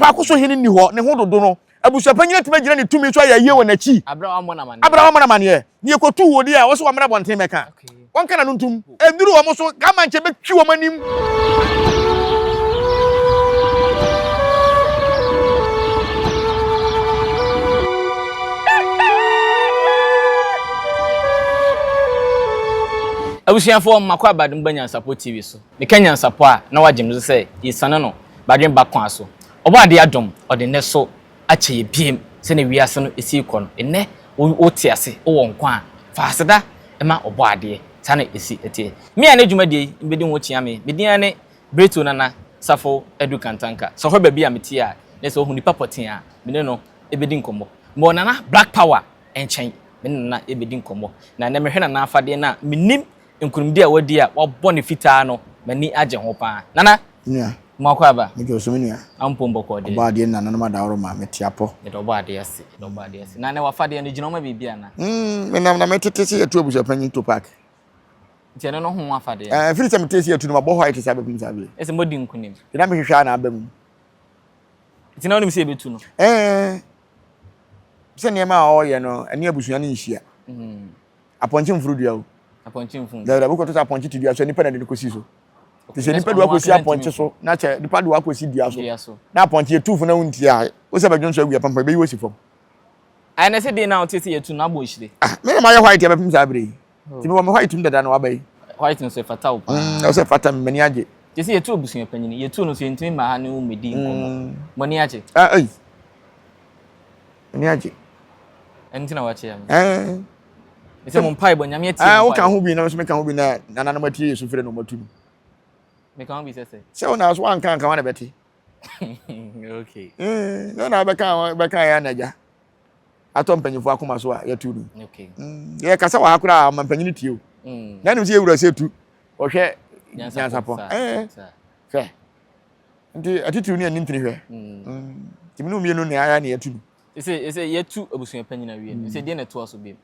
Paako so hene nni hɔ, ne ho dodo no, abusuapanyin atumi agyina ne tumi so ayɛ ayie wɔ n'akyi. Aberɛ a wammɔ no amaneɛ. Aberɛ a wammɔ no amaneɛ. Ne yɛkɔtuu wɔ deɛ a, ɔse wɔmmra abɔnten mmɛka. Wɔnka n'ano ntom. Ɛnnuru wɔn so, Gama nkyɛ bɛtwi wɔn anim. Abusuafoɔ, makɔ Abadom Ba Nyansapɔ TV so. Meka nyansapɔ a, na wagye me so sɛ yɛsiane no badwen ba kwan so. Ɔbɔadeɛ adom, ɔde nnɛ so akyɛ yɛ biem sɛdeɛ wiase no si rekɔ no. Nnɛ wo te ase, wowɔ nkwa a, fa aseda ma Ɔbɔadeɛ. Saa na ɛsi teɛ. Me a ne dwumadie yi bɛdi ho kyea me, me din ara ne Brito Nana Safo Adu Kantanka. Sɛ ɔhwɛ baabi a mete a, na sɛ ɔhu nipa pɔtee a, me ne no bɛdi nkɔmmɔ. Mewɔ Nana Black Power nkyɛn, me ne Nana bɛdi nkɔmmɔ. Na nnɛ mehwɛ Nana afadeɛ no a, mennim Nkunimdi a wadi a wabɔ no fitaa no, m'ani agye ho paa. Nana! Nua. Mo akwaaba. Megye wo so me nua. Ampom bɔkɔɔ deɛ. Ɔbɔ adeɛ ne nananom adaworoma, mete apɔ. Yɛda ɔbɔ adeɛ ase, yɛda ɔbɔ adeɛ ase. Nana w'afadeɛ no gyina wo ma biribi anaa? Mm, menam na metete sɛ yɛtu abusuapanyin to park. Nti ɛno no ho afadeɛ no? Ɛɛ, ɛfiri sɛ metee sɛ yɛtu no, mabɔ white saa bɛpem saa bere. Ɛsɛ moadi nkunim. Deɛ na mehwehwɛ ara na aba mu. Nti na wonim sɛ yɛbɛtu no? Ɛɛ, sɛ nneɛma a ɔreyɛ no, ɛne abusua no nhyia. Mm. Apɔnkye mforo dua o. Apɔnkye mforo. Daabi daabi wokɔto sɛ apɔnkye te dua so nipa na de no kɔsi so. Te sɛ nipa de wakɔsi apɔnkye so na kyɛ nipa de wakɔsi dua so na apɔnkye yɛ tuufo na wontie a wo sɛ bɛdwo nso agu apampam ɛbɛyi wasi fam. Ayɛ na sɛ den na wote sɛ yɛtu no abɔ nhyire. Ah me na mayɛ white abɛpem saa bere yi. Nti mewɔ me white mu dada na waba yi. White nso ɛfata wo paa. Mm, ɛwɔ sɛ ɛfata me, m'ani agye. Te sɛ yɛtu abusua panyin, yɛtu no so yɛntumi mma ha ne wo mmɛdi nkɔmmɔ. Mo ani agye? Ah, ei. M'ani agye. Ɛno nti na wakyea me. Ɛɛ. Sɛ mo mpaebɔ, Nyame atie mo mpaebɔ. Woka ho bi na nso meka ho bi na nananom atie yɛ sufrɛ na wɔatu no. Meka ho bi sɛ sɛ. Sɛ wo na so wanka anka wa na bɛte. Okay. Mm, na na bɛka bɛka yɛ anagya. Atɔ mpanyinfoɔ akoma so a yɛtu no. Okay. Mm, yɛ kasa wɔ ha koraa ma mpanyin tie o. Mm. Na nim sɛ yɛwura sɛ tu. Ɔhwɛ nyansapɔ. Ɛɛ. Hwɛ. Nti atitiriw ne anintini hwɛ. Mm. Nti mene mmienu na ayɛ na yɛtu no. Ɛsɛ ɛsɛ yɛtu abusua panyin awie no. Ɛsɛ deɛ na ɛtoa so bio.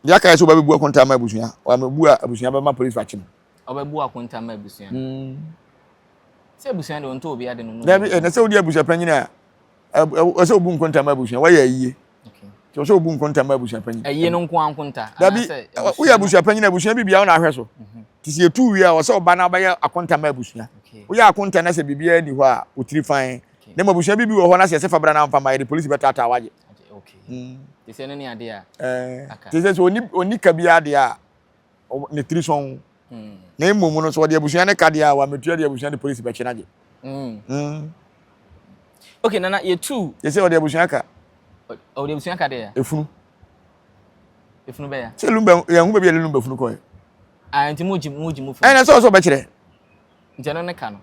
Deɛ aka yɛ sɛ ɔbɛbu akonta ama abusua. Ɔbɛbu a abusua bɛma polisi akye no. Ɔbɛbu akonta ama abusua. Mm. Sɛ abusua deɛ ɔntɔ obi ade no no. Dabi ɛnɛ sɛ wodi abusua panyin a ɛsɛ obu nkonta ma abusua wɔyɛ ayie. Nti ɔsɛ obu nkonta ma abusua panyin. Ayie no nko ankonta. Dabi woyɛ abusua panyin abusua biribiara na ahwɛ so. Nti sɛ yɛtu wie a ɔsɛ ɔba na ɔbɛyɛ akonta ma abusua. Woyɛ akonta na sɛ biribiara ni hɔ a otiri fan. Na mmom abusua bi bi wɔ hɔ na sɛ yɛsɛ fa bra na amfa ma yɛde polisi bɛtaataa wagye. Te sɛ ne ne adeɛ a. Te sɛ sɛ ɔni ka biara deɛ a ne tiri sɔn. Na mmom no sɛ ɔde abusua ne ka deɛ a wametua deɛ abusua de polisi bɛkye no agye. Okay nana yɛtu. Yɛ sɛ ɔde abusua ka. Ɔde abusua ka deɛ. Efunu. Efunu bɛya. Sɛ lumba yɛn ho baabi a lumba funu kɔɛ. Ah nti mo gye mo gye mo funu. Ɛna sɛ ɔsɛ ɔbɛkyerɛ. Nti ɛno ne ka no.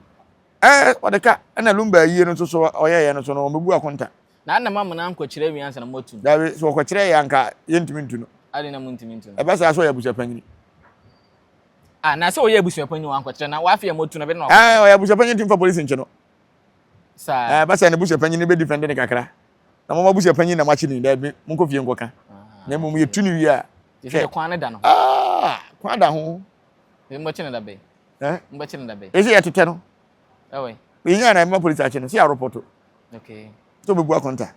Ɛɛ ɔde ka ɛna lumba ayie no nso so ɔyɛɛyɛ no so no ɔmɛbu akonta. Na adɛn na moamma no ankɔkyerɛ awie ansa na moatu no? Dabi, sɛ wɔkɔkyerɛ yɛ anka yɛntumi ntu no. Adɛn na montumi ntu no? Ɛba saa sɛ ɔyɛ abusuapanyin. Ah, na sɛ ɔyɛ abusuapanyin wankɔkyerɛ na wafei a moatu no ɛbɛyɛ na wakɔkyerɛ. Ɛɛ ɔyɛ abusuapanyin ntumi fa polisi nkye no. Saa. Ɛɛ ɛba saa ne busuapanyin no bɛ defend ne kakra. Na mo abusuapanyin na moakye no yi, dabi, monkɔ fie nkɔka. Na mmom yɛtu no wie a. Hwɛ kwan no da no ho. Ah, kwan da ho. Mobɛkye no da bɛn? Eh? Mobɛkye no da bɛn? Ɛsɛ yɛtetɛ no. Ɛwɛ. Yɛnya na ɛma polisi akye no, sɛ yɛarepɔto. Okay. Sɛ ɔbɛbu akonta.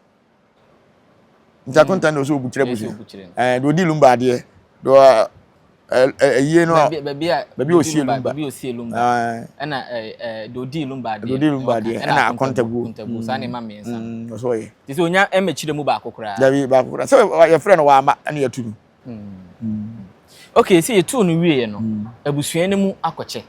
Nti akonta na ɔsɛ ɔbu kyerɛ busua. Ɛɛ deɛ ɔdi lumba adeɛ, deɛ ɛyie no a baabi a baabi a ɔsie lumba. Baabi a ɔsie lumba. Ɛna ɛɛ deɛ ɔdi lumba adeɛ. Deɛ ɔdi lumba adeɛ ɛna akonta guo. Akonta guo saa nneɛma mmiɛnsa. Ɔsɛ ɔyɛ. Te sɛ onya mmɛkyerɛ mu baako koraa. Dabi baako koraa sɛ yɛfrɛ no wama ɛna yɛtu no. Okay, sɛ yɛtuu no wieɛ no, abusua no mu akɔkyɛ.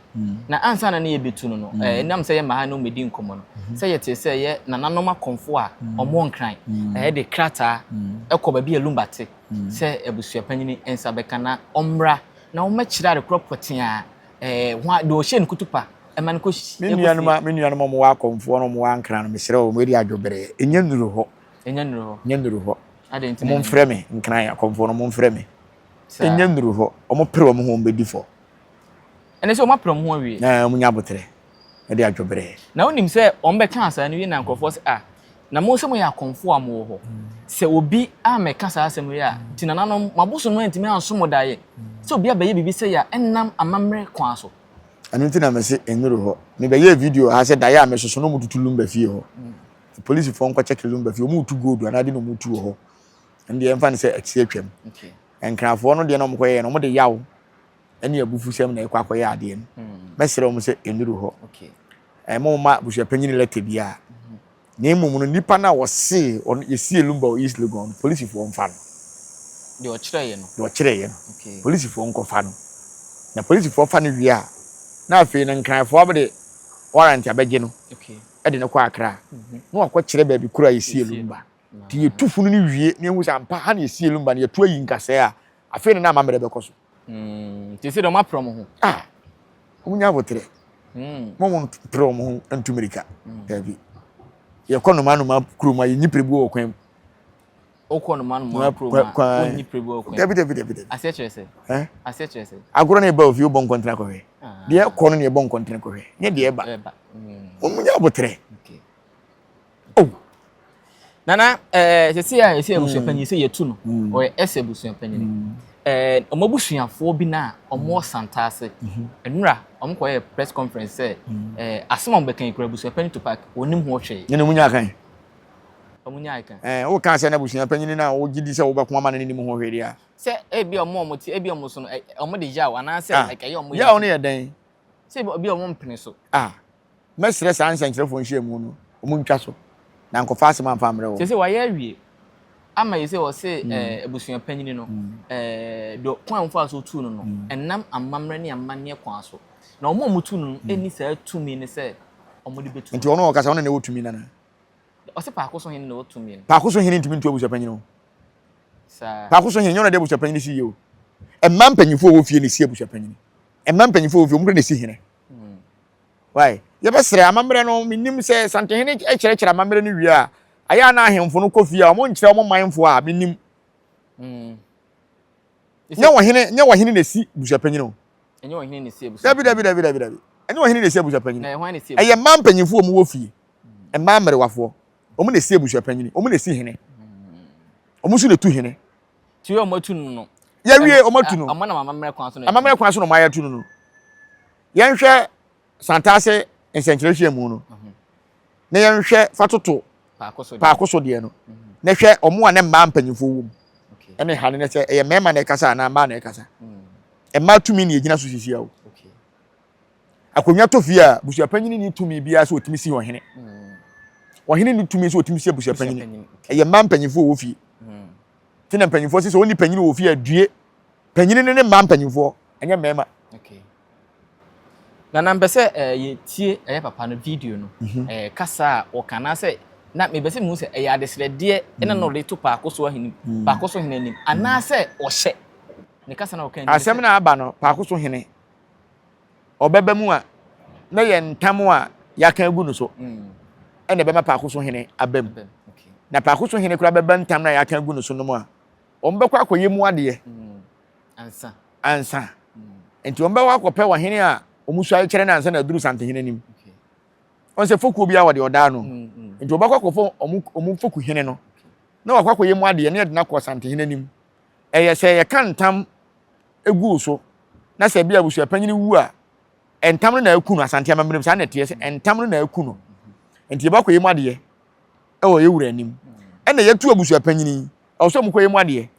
Na ansa na ne yɛbɛtu no no, ɛnam sɛ yɛmma ha ne wɔmmɛdi nkɔmmɔ no, sɛ yɛtee sɛ yɛ nananom akɔmfoɔ a wɔwɔ Nkran de krataa kɔ baabi a Lumba te sɛ abusua panyini nsa bɛka na ɔmmra na wɔmmɛkyerɛ adekorɔ pɔtee a ho a deɛ ɔhyɛ no kutupa ma no kɔ Me nuanom a me nuanom a wɔwɔ akɔmfoɔ na wɔwɔ Ankran no, mesrɛ wɔn, wei deɛ adwoberɛ, ɛnyɛ nnuru hɔ. Ɛnyɛ nnuru hɔ. Ɛnyɛ nnuru hɔ. Adɛn nti na ɛnyɛ Momfrɛ me, Nkran akɔmfoɔ no, momfrɛ me. Ɛnyɛ nnuru hɔ. Wɔpere wɔn ho, wɔbɛdi fɔ. Ɛne sɛ wɔapere wɔn ho awie. Na wɔnya aboterɛ de adwoberɛ. Na wonim sɛ wɔbɛkaa saa no wie na nkurɔfoɔ sɛ, Ah, na mo sɛ moyɛ akɔmfoɔ a mowɔ hɔ. Sɛ obi ammɛka saa asɛm yi a, nti nananom, mo abosom no antumi anso mo daeɛ sɛ obi abɛyɛ biribi sɛi a ɛnnam amammerɛ kwan so. Ɛno nti na mese nnuru hɔ. Mebɛyɛɛ video ha sɛ daeɛ a mesoso no wɔtutu lumba fie hɔ. Polisifoɔ nkɔ kyɛke Lumba fie, wɔn retu gold anaa de na wɔn retu wɔ hɔ. Ɛno deɛ yɛmfa no sɛ akyire atwam. Nkrafoɔ no deɛ na wɔn kɔyɛɛ no, wɔn de yaw ne abufusɛm na ɛkɔ akɔyɛ adeɛ no. Mɛsrɛ wɔn sɛ ɛnuru hɔ. Ɛma wɔn ma abusuapanyin lɛtɛ biara. Na mmom no, nipa no a wɔse ɔno yɛsiee Lumba wɔ East Legon no, polisifoɔ mfa no. Deɛ ɔkyerɛeɛ no. Deɛ ɔkyerɛeɛ no. Okay. Polisifoɔ nkɔfa no. Na polisifoɔ fa no wie a, na afei no Nkranfoɔ abɛde warrant abɛgye no. Okay. Ɛde no kɔ Accra. Mm -hmm. Na wakɔkyerɛ baabi koro a yɛsiee Lumba. Nti yɛtu funu no wie na yɛhu sɛ ampa ha na yɛsiee Lumba no, yɛtu ayi nkasɛɛ a, afei na na amammerɛ bɛkɔ so. Mm, te sɛ deɛ wɔapere wɔn ho. Ah, wɔn nya aboterɛ. Mm. Mo mo mpere wɔn ho ntu mirika. Mm. Dabi. Yɛkɔ noma noma kurom a yɛnyi pirebuo wɔ kwan mu. Wokɔ noma noma kurom a wonyi pirebuo wɔ kwan mu. Dabi dabi dabi dabi. Aseɛ kyerɛ sɛ. Eh? Aseɛ kyerɛ sɛ. Agorɔ na ɛba ofie wobɔ nkɔntene akɔhwɛ. Ah. Deɛ ɛkɔ no na ɛbɔ nkɔntene kɔhwɛ. Nyɛ deɛ ɛba. Ɛba. Mm. Wɔn nya aboterɛ. Okay. Oh. Nana, eh, sɛsi a yɛsɛ abusuapanyin sɛ yɛtu no, mm. ɔyɛ ɛsɛ abusuapanyin. Mm. Eh, ɔmo abusuafoɔ bi na ɔmo wɔ Santase. Mm-hmm. Nnura, ɔmo kɔyɛ press conference sɛ, mm. eh, asɛm a ɔmo bɛka yi kura abusuapanyin Tupac, onim ho hwee. Nyina ɔmo nya kan. Ɔmo nya kan. Eh, wo kan sɛ na abusuapanyin na wogye di sɛ wobɛko ama no ne nim ho hwee deɛ. Sɛ ebi ɔmo ɔmo te, ebi ɔmo so no, ɔmo de yaw anaasɛ ah. like ɛyɛ ɔmo yaw no yɛ dɛn? Sɛ ebi ɔmo mpene so. Ah. Mɛsrɛ saa nsɛnkyerɛfoɔ nhyiamu no, wɔn ntwa so, na nkɔfa asɛm amfa ammrɛ wɔn. Seesei wayɛ awie ama yi sɛ ɔse ɛɛ abusua panyini no ɛɛ deɛ kwan a wɔfaa so tuu no no ɛnam amammerɛ ne amanneɛ kwan so na wɔn a wɔtu no no ɛnni saa tumi no sɛ wɔde bɛtu Nti ɔno a ɔkasa ɔno na ɛwɔ tumi no anaa? Ɔse paako so hene na ɛwɔ tumi no. Paako so hene ntumi ntu abusua panyini o. Saa. Paako so hene nyɛ ɔno na ɛde abusua panyini si yie o. Mmaa mpanyinfoɔ a wɔwɔ fie na ɛsi abusua panyini. Mmaa mpanyinfoɔ a wɔwɔ fie wɔn kura na ɛsi hene. Wai, yɛbɛsrɛ amammerɛ no, mennim sɛ Santehene kyerɛkyerɛ amammerɛ no wie a, ayɛ a na ahemfo no kɔ fie a, wɔn nkyerɛ wɔn manfoɔ a, mennim. Mm. Nyɛ ɔhene, nyɛ ɔhene na esi busuapanyin o. Ɛnyɛ ɔhene na esi abusuapanyin. Dabi, dabi, dabi, dabi, dabi. Ɛnyɛ ɔhene na esi abusuapanyin. Na ɛhwan na esi Ɛyɛ mmaa mpanyinfoɔ a wɔwɔ fie. Mmaa mmerewafoɔ. Wɔn na esi abusuapanyin. Wɔn na esi hene. Wɔn nso na etu hene. Ti wɔn atu no no. Yɛwie wɔn atu no. Wɔn nam amammerɛ kwan so na. Amammerɛ kwan so na wɔn ayɛ atu no no. Yɛnhwɛ Santase nsɛnkyerɛ nhyiamu no mhm. na yɛnhwɛ fa toto paako so deɛ no mhm. na hwɛ ɔmo a ne mmaa mpanyinfoɔ wɔ mu ɛne ha no sɛ ɛyɛ mmarima na ɛkasa anaa mmaa na ɛkasa mm. mmaa tumi na egyina so sisi awo akonnwa tɔ fie a busuapanyin ni tumi biara sɛ otumi si ɔhene mm. ɔhene ni tumi sɛ otumi si abusuapanyin ɛyɛ mmaa mpanyinfoɔ wɔ fie mm. ti na mpanyinfoɔ sisi wɔn ni panyin wɔ fie adue panyin ne ne mmaa mpanyinfoɔ ɛnyɛ mmarima. Okay. Nana mpɛ sɛ eh, yɛtie ɛyɛ papa no video no mhm. eh, kasa a ɔka anaasɛ na mepɛ sɛ mehu sɛ ɛyɛ adesrɛdeɛ ɛna na mhm. ɔde to paako so ahene mhm. paako so hene anim anaasɛ ɔhyɛ ne kasa na ɔka anim asɛm na aba no paako so hene ɔbɛba mu a na yɛ ntam a yɛaka agu no so mm. ɛna ɛbɛma paako so hene aba mu na paako so hene koraa bɛba ntam na yɛaka agu no so no mu a wɔn bɛkɔ akɔyɛ mu adeɛ mm. ansa ansa nti wɔn bɛkɔ akɔpɛ ɔhene a wɔn suae kyerɛ no ansa na aduru santehene anim wɔn sɛ fokuo biara wɔde ɔdaa no mm, mm. nti wɔbɛkɔ akɔfɔ wɔn wɔn foku hene no na wɔakɔ akɔyɛ mu adeɛ ne yɛde no akɔ santehene anim ɛyɛ sɛ yɛka ntam egu so na sɛ bi abusuapanyin wu a ntam no na aku no asante amammerɛ mu saa na ɛteɛ sɛ ntam no na aku no nti yɛbɛkɔ yɛ mu adeɛ ɛwɔ yɛ wura anim ɛna yɛtu abusuapanyin yi ɛwɔ sɛ wɔkɔ yɛ mu adeɛ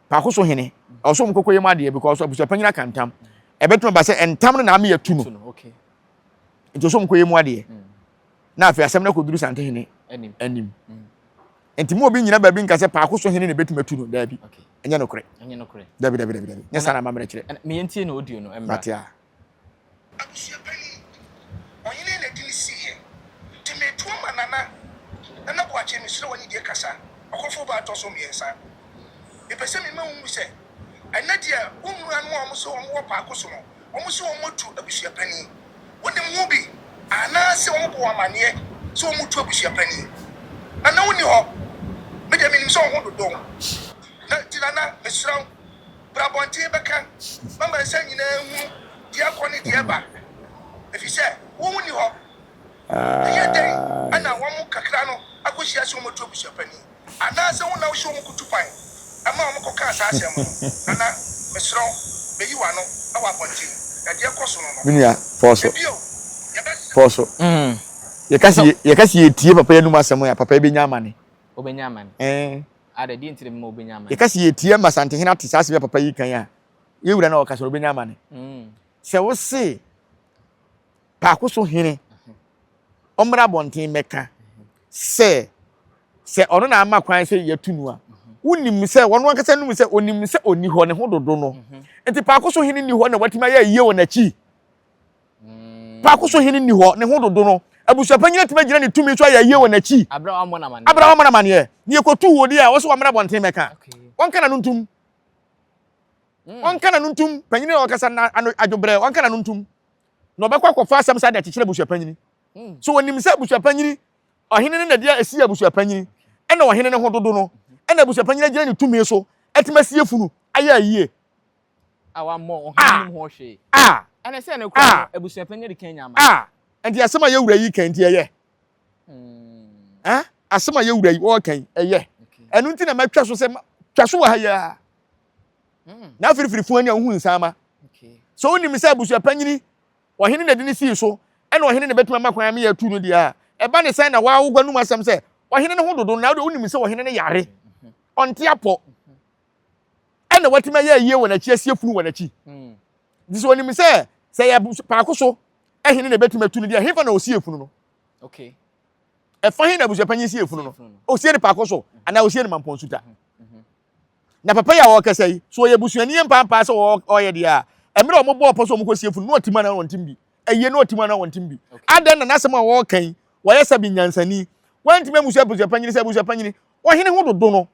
paako so hene ɛwɔ sɛ wɔkɔkɔ yɛ mu adeɛ because abusuapanyin aka ntam ɛbɛtumi aba sɛ ntam no na ame yɛtu no nti ɛwɔ sɛ wɔkɔ yɛ mu adeɛ na afei asɛm no akɔduru sante hene anim nti mu obi nyina baabi nka sɛ paako so hene na ɛbɛtumi atu no daabi ɛnyɛ nokorɛ dabi dabi dabi dabi nyɛ saa na amammerɛ kyerɛ meyɛntie no audio no mmra Abusua panin, ɔhene na ɛde no siiɛ. Nti meto ama Nana, Nana Boakye mesrɛ wo anidie kasa, ɔkɔfoɔ baa tɔ so mmiɛnsa. Mepɛ sɛ mema wo hu sɛ, ɛnnɛ deɛ wo nuanom a wɔn se wɔn wɔ paako so no, wɔn se wɔn atu abusua panin. Wonim ho bi anaa sɛ wɔn bɔ wo amaneɛ sɛ wɔn retu abusua panin? Nana wonni hɔ, me deɛ menim sɛ wo ho dodo wo. Na nti Nana mesrɛ wo, Bra abɔnten bɛka ma amansan nyinaa nhunu deɛ ɛkɔ ne deɛ ɛba, ɛfiri sɛ wo wonni hɔ. Ɛyɛ dɛn na wɔn mu kakra no akɔhyia sɛ wɔatu abusuapanin? Anaasɛ wo na wohyɛ wɔn kɔtu kwan ma wɔkɔkaa saa asɛm no? Nana, mesrɛ wo, bɛyi w'ano wɔ abɔnten, na deɛ ɛkɔ so no no. Me nua, fɔɔ so. Na bio, yɛbɛsrɛ. Fɔɔ so. Yɛka sɛ yɛka sɛ yɛtie papa yi anum asɛm a papa yi bɛnya amane. Ɔbɛnya amane. Ɛɛ. Ada deɛ nti na mema ɔbɛnya amane. Yɛka sɛ yɛtie ma Asantehene ate saa asɛm yi a papa yi kan a, yɛn wura no a ɔkasa no ɔbɛnya amane. Sɛ wose paako so hene ɔmmra abɔnten mmɛka sɛ sɛ ɔno na ama kwan sɛ yɛtu no a, wonim sɛ wɔn ankasa nim sɛ onim sɛ ɔni hɔ ne ho dodo no. Nti paako so hene ni hɔ na watumi ayɛ ayie wɔ n'akyi. Paako so hene nni hɔ, ne ho dodo no. Abusuapanyin atumi agyina ne tumi so ayɛ ayie wɔ n'akyi. Abere a wammɔ no amaneɛ. Abere a wammɔ no amaneɛ. Ne yɛkɔtuu wɔ deɛ a, ɔsɛ wɔmmra abɔnten mmɛka. Wɔnka n'ano ntom. Wɔnka n'ano ntom. Panyin a ɔkasa no ano adwobrɛ, wɔnka n'ano ntom. Na ɔbɛkɔ akɔfa asɛm saa de akyekyere abusuapanyin. So wɔnim sɛ abusuapanyin, ɔhene no na ɛde asi abusuapanyin, ɛna ɔhene no ho dodo no, ɛna abusuapanyin agyina ne tumi so atumi asie funu ayɛ ayie. A wammɔ ɔhene nim ho hwee. A. Ɛna sɛ ne kura no abusuapanyin de kan nya ama. A. Nti asɛm a yɛwura yi kan nti ɛyɛ. Eh? Asɛm a yɛwura yi ɔɔka yi ɛyɛ. Ɛno nti na matwa so sɛ twa so wɔ ha yi ara. Na afirifiri fun ani a wohu nsaama. So wonim sɛ abusuapanyini ɔhene na ɛde ne sii so ɛna ɔhene na bɛtumi ama kwan ama yɛatu no deɛ a ɛba ne sɛn na waa wogua num asɛm sɛ ɔhene no ho dodo na wode wonim sɛ ɔhene no yare ɔnte apɔ ɛna watumi ayɛ ayie wɔ n'akyi asie funu wɔ n'akyi hmm. nti sɛ onim sɛ sɛ yɛ paako so ɛhene na ebetumi atu no deɛ hefa na osie funu no ɛfa he na abusuapanyin sie funu no osie no paako so anaa osie no mampɔn suta hmm, hmm, na papa yi a ɔrekasa yi so ɔyɛ busuani yɛ mpampaa sɛ ɔyɛ deɛ a mmerɛ a wɔbɔɔ pɔ sɛ wɔkɔ sie funu no ɔte mu anaa ɔnte bi ɛyɛ no ɔte mu anaa ɔnte bi adɛn na n'asɛm a wɔreka yi wɔyɛ sɛ bi nyansani wɔntumi amusu abusuapanyin sɛ abusuapanyin ɔhene ho dodo no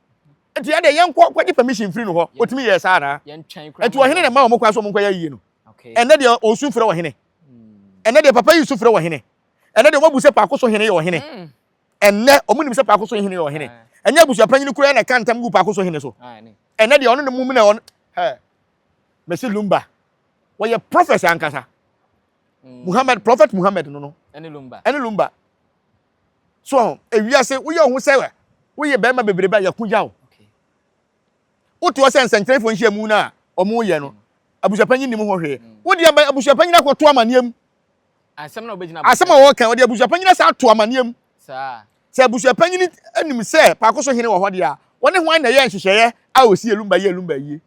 nti ɛdeɛ yɛnkɔ kɔgye permission firi no hɔ ɔtumi yɛɛ saa anaa nti ɔhene na ɛma wɔn kwan so wɔn nkɔyɛ yie no ɛnɛ deɛ ɔsu frɛ ɔhene ɛnɛ deɛ papa yi su frɛ ɔhene ɛnɛ deɛ wɔabu sɛ paako so hene yɛ ɔhene ɛnɛ wɔn nim sɛ paako so hene yɛ ɔhene ɛnyɛ abusua panyin koraa na ɛka ntam gu paako so hene so ɛnɛ deɛ ɔno ne mu na ɔno hɛ mɛsi lumba wɔyɛ prophet ankasa Muhammad prophet Muhammad no no ɛne lumba ɛne lumba So ewiase woyɛ wo ho sɛ woyɛ bɛrima bebrebe a yɛko gya wo. Wote hɔ sɛ nsɛnkyerɛfoɔ nhyiamu no a wɔyɛ no, abusuapanyin nim ho hwee. Wode aba abusuapanyin akɔto amanneɛ mu. Asɛm a wɔka, wɔde abusuapanyin asa ato amanneɛ mu. Sɛ abusuapanyin nim sɛ paako so hene wɔ hɔ deɛ a, wɔne hwan na ɛyɛ nhyehyɛeɛ a wɔsi Elumba yɛ Elumba yie?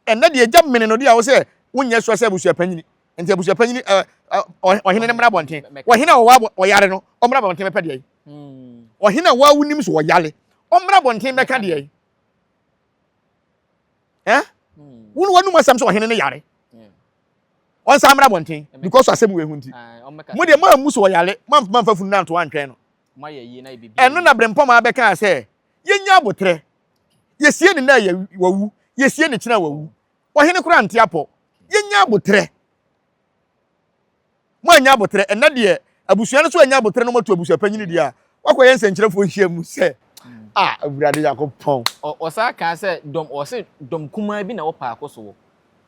Ɛnnɛ deɛ gya mene no deɛ a wo sɛ wonyɛ sure sɛ abusua panyini nti abusua panyini ɛ ɛ ɔhene no mmra abɔnten ɔhene a ɔwɔ ɔyare no ɔmmra abɔnten bɛpɛ deɛ hmm. ɔhene a wɔawo nim so ɔyare ɔmmra abɔnten bɛka deɛ ɛ hmm. wo no wɔnum asɛm sɛ ɔhene no yare ɔnsa mmra abɔnten because asɛm wɔ ehu nti mo deɛ mo amu so ɔyare mo amfa funu nanto antwɛn no ɛno na berempɔn abɛka sɛ yɛnya abotrɛ Yɛsie ne nnɛ a wawu, yɛsie ne kyena a wawu. Ɔhene koraa nte apɔ. Yɛnya aboterɛ. Moanya aboterɛ. Ɛnnɛ deɛ, abusua no so anya aboterɛ na wɔatu abusua panyini deɛ a, wakɔyɛ nsɛnkyerɛfoɔ nhyiamu sɛ, a Awurade Nyankopɔn. Ɔsan kaa sɛ dɔm, ɔse dɔm kumaa bi na ɛwɔ paako so wɔ,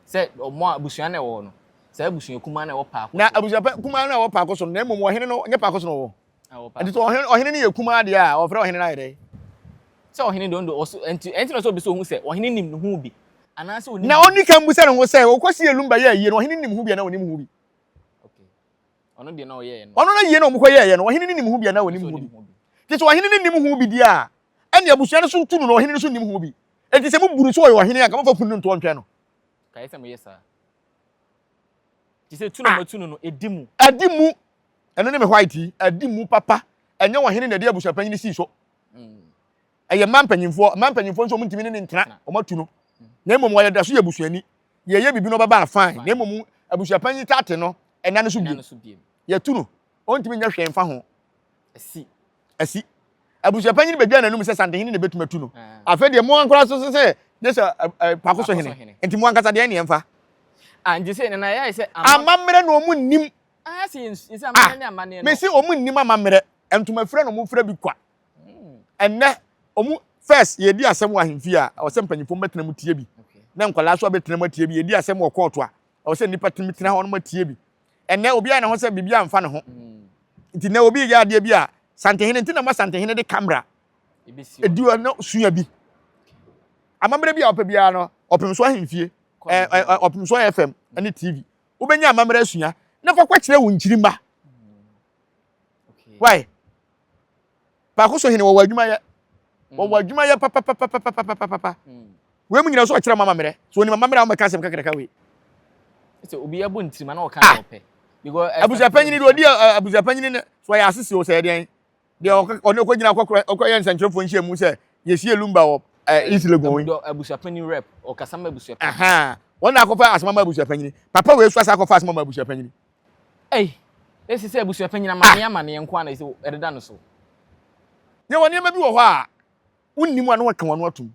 sɛ ɔmo a abusua no a ɛwɔ hɔ no, saa abusua kumaa no a ɛwɔ paako so. Na abusua kumaa no a ɛwɔ paako so no, na mmom ɔhene no, nyɛ paako so na ɔwɔ. Nti sɛ ɔhene ɔhene no yɛ kumaa deɛ a, ɔfrɛ ɔhene no ayɛ dɛn? Sɛ ɔhene deɛ ɔno deɛ ɔso nti ɛnti na sɛ obi sɛ ohu sɛ ɔhene nim ne ho bi anaasɛ onim. Na ɔni kan busa ne ho sɛ ɔkɔ si Elumba yɛ ayie no ɔhene nim ho bi anaa onim ho bi. Okay. Ɔno deɛ na ɔyɛɛ no. Ɔno na yie na ɔmo kɔ yɛɛyɛ no ɔhene no nim ho bi anaa onim ho bi. Nti sɛ ɔhene no nim ho bi deɛ a ɛne abusua no so tu no na ɔhene no so nim ho bi. Nti sɛ mo bu no sɛ ɔyɛ ɔhene a nka mo fa funu no ntoɔ ntwɛn no. Kae sɛ mo yɛ saa. Te sɛ tu na mo tu no no edi mu. Edi mu. Ɛno ne me white yi, adi mu papa. Ɛnyɛ ɔhene na ɛde abusuapanyin sii so. Ɛyɛ mmaa mpanyinfoɔ. Mmaa mpanyinfoɔ nso wɔn ntumi ne ne ntena, wɔn atu no. Na mmom wɔyɛ da so yɛ busuani. Yɛyɛ biribi na ɔbɛba a fine. Na mmom abusuapanyin tate no, ɛna no so biem. Yɛtu no, ɔntumi nyɛ hwee mfa ho. Asi. Asi. Abusuapanyin bedwa n'anum sɛ Santehene na ebetumi atu no. Afei deɛ mo ankora so sɛ gye sɛ Paako so hene. Nti mo ankasa deɛ ɛne ɛmfa. Ah, nti sɛ nana yɛ sɛ amammerɛ na wɔn nnim. Ah, ah, mesi wɔn nnim amammerɛ ntoma fira na wɔn fira bi kwa hmm. ɛnɛ wɔn first yɛdi asɛm wɔ ahemfie a ɛwɔ sɛ mpanyinfoɔ bɛtena mu tie bi na nkwadaa nso abɛtena mu atie bi yɛdi asɛm wɔ kɔɔto a ɛwɔ sɛ nnipa tumi tena hɔ nom atie bi ɛnɛ obi ayɛ ne ho sɛ biribi amfa ne ho hmm. nti nɛ obi yɛ adeɛ bi a santehene nti na ma santehene de kamera edi hɔ no sua bi amammerɛ bi a ɔpɛ biara no ɔpem so ahemfie ɛɛ ɔpem so fm ɛne tv Wobɛnya amammerɛ asua na fa kɔkyerɛ wo nkyirimma. Why? Paako so hene wɔwɔ adwuma yɛ. Wɔwɔ adwuma yɛ papapapapapapapa. Wei mu nyina so ɔkyerɛ mo amammerɛ. So onim amammerɛ a wɔbɛka asɛm kakraka wei. Sɛ obi abɔ ne tirim ana ɔka deɛ ɔpɛ. Because abusuapanyini deɛ ɔdi abusuapanyini no so ɔyɛ asese o sɛ ɛdeɛn deɛ ɔne ɔkɔgyina akɔkorɔ ɔkɔyɛ nsɛnkyerɛfoɔ nhyiamu sɛ yɛsie lumba wɔ East Legon yi. Abusuapanyini rep ɔkasa ma abusuapanyini. Wɔn na akɔfa asɛm ama abusuapanyini. Papa wei so asa akɔfa asɛm ama abusuapanyini. Ei, esi sɛ abusua panyin amaneɛ amaneɛ nko ara na esi ɛdeda no so. Yɛwɔ nneɛma bi wɔ hɔ a wonnim a na wɔka wɔn ano atom.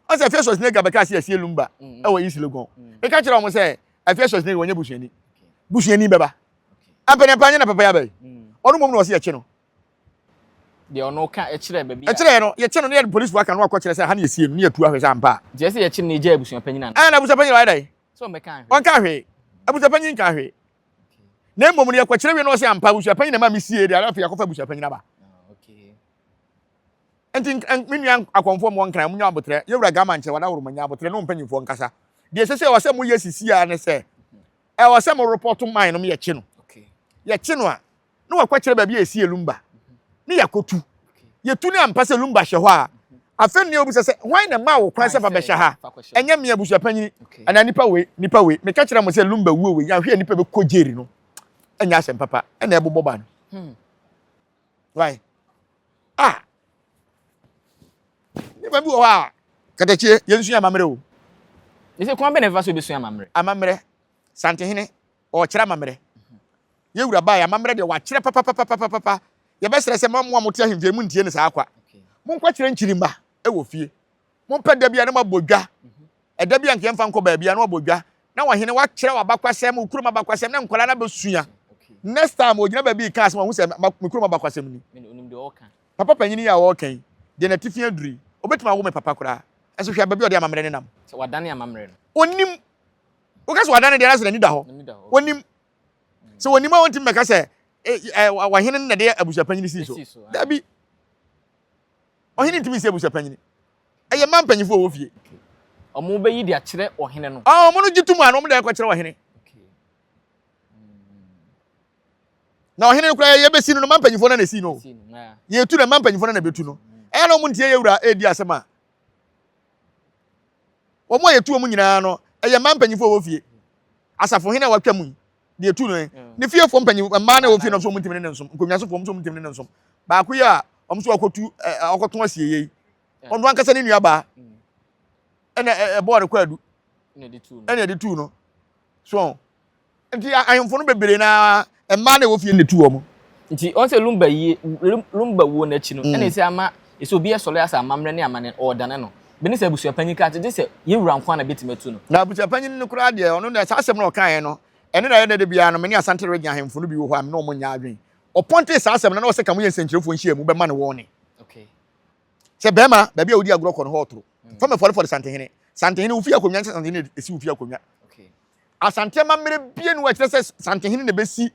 Ɔsɛ Afia Schwarzenegger bɛka sɛ yɛsie Lumba mm. ɛwɔ East Legon. Mm. Meka kyerɛ wɔn sɛ Afia Schwarzenegger wɔnyɛ busuani. Busuani bɛba. Ampanyampa nyɛ na papa yɛ aba yi. Mm. Ɔno mmom na ɔsɛ yɛkye no. Deɛ ɔno ka kyerɛ baabi a. Ɛkyerɛ no, yɛkye no na yɛde polisifoɔ aka no akɔkyerɛ sɛ ha na yɛsie no na yɛtu ahwɛ sɛ ampa a. Nti ɛsɛ yɛkye no na yɛgya abusua panyin anaa? Ɛna abusua panyin wayɛ dɛn? Sɛ ɔmmɛka hwee. Ɔnka hwee. Abusuapanyin nka hwee. Na mmom no yɛkɔkyerɛ wie na ɔsɛ ampa abusuapanyin na ɛma me sie deɛ afei akɔfa abusuapanyin aba. Ah, okay. Nti me nua akɔmfoɔ mo nkran mo nya abotrɛ yɛwura gama nkyɛ wada woro mo nya abotrɛ ne wo mpanyinfoɔ nkasa. Deɛ ɛsɛ sɛ ɛwɔ sɛ moyɛ sisi a ne sɛ ɛwɔ sɛ mo report man no yɛkye no. Yɛkye no a na wakɔkyerɛ baabi a ɛsi Lumba ne yɛakɔtu. Yɛtu no ampa sɛ Lumba hyɛ hɔ a, afei nea obisa sɛ, hwan na ɛmaa wo kwan sɛ fa bɛhyɛ ha? Ɛnyɛ me abusuapanyini anaa nipa wei, nipa wei. Meka kyerɛ mo sɛ Lumba wuo wei, yɛanhwɛ a nipa bɛkɔ gyeri no. Ɛnyɛ asɛm papa ɛna ɛbobɔ ba no. Hmm. Why? Ah! Nneɛma bi wɔ hɔ a, katakyie, yɛnsua amammerɛ o. Ɛsɛ kwan bɛ na ɛfa so yɛbɛsua amammerɛ? Amammerɛ, Santehene, ɔrekyerɛ amammerɛ. Yɛn wura baeɛ, amammerɛ deɛ wakyerɛ papapapapapa. Yɛbɛsrɛ sɛ mo a mote ahemfie no montie no saa kwa. Monkɔkyerɛ nkyirimma wɔ fie. Mompɛ da bi a na moabɔ dwa. Ɛda bi a nka yɛmfa nkɔ baabi a na wabɔ dwa. Na ɔhene wakyerɛ w'abakwasɛm, wo kurom abakwasɛm na nkwadaa no abɛsua. Next time ɔgyina baabi reka asɛm a ɔhu sɛ me kurom abakwasɛm ni. Papa panyin yi a ɔreka yi, deɛ n'atifi aduru yi, ɔbɛtumi awo me papa koraa. Nso hwɛ baabi a ɔde amammerɛ no nam. Sɛ wadane amammerɛ no. Ɔnnim. Woka sɛ wadane deɛ na sɛ n'ani da hɔ. Ɔnnim. Sɛ wɔnim a wɔntumi mmɛka sɛ ɔhene no na ɛde abusuapanyini sii so. Dabi. Ɔhene ntumi nsi abusuapanyini. Ɛyɛ mma mpanyinfoɔ wɔ fie. Wɔn bɛyi de akyerɛ ɔhene no. Wɔn no gye tom a na wɔn de akɔkyerɛ ɔhene. Na ɔhene no koraa yɛbɛsi no no mma mpanyinfoɔ no na esi no. Yɛtu na mma mpanyinfoɔ no na ɛbɛtu no. Ɛyɛ na wɔn ntie yɛ wura edi asɛm a. Wɔn a yɛtu wɔn nyinaa no, ɛyɛ mmaa mpanyinfoɔ a wɔwɔ fie. Asafohene a watwa mu yi, deɛ etu no yi, ne fiefoɔ mpanyin mmaa na ɛwɔ fie no nso wɔn ntumi ne ne nsom. Nkonnwasofoɔ nso wɔn ntumi ne ne nsom. Baako yi a wɔn nso akɔtu ɛ ɔkɔto asie yi, ɔno ankasa ne nua baa ɛna ɛbɔɔ ne kwaadu ɛna ɛde tuu no. So Nti ahemfo no bebree na mmaa na ɛwɔ fie na etu wɔn. Nti ɔn sɛ Lumba yie Lumba wuo n'akyi no ɛna esi ama esi obi ɛsɔre asɛ amammerɛ ne amane ɔɔdane no. Bene sɛ abusua panyin ka gye sɛ yɛ wura nko ara na betumi atu no. Na abusua panyin no koraa deɛ ɔno deɛ saa asɛm no ɔkaeɛ no ɛno na ɛyɛ dɛ da biara no me ne Asante region ahemfo no bi wɔ hɔ a me ne wɔn nyɛ adwene. Ɔpɔntee saa asɛm no na ɔsɛ ka moyɛ nsɛnkyerɛfoɔ nhyiamu bɛma no wɔne. Okay. Sɛ bɛrima baabi a wodi agorɔ kɔ no hɔ ɔtoro. Fa me fɔrefɔre Santehene. Santehene wo fie akonnwa nsɛ Santehene esi wo fie akonnwa. Okay. Asante amammerɛ bie no ɛkyerɛ sɛ Santehene na ɛbɛsi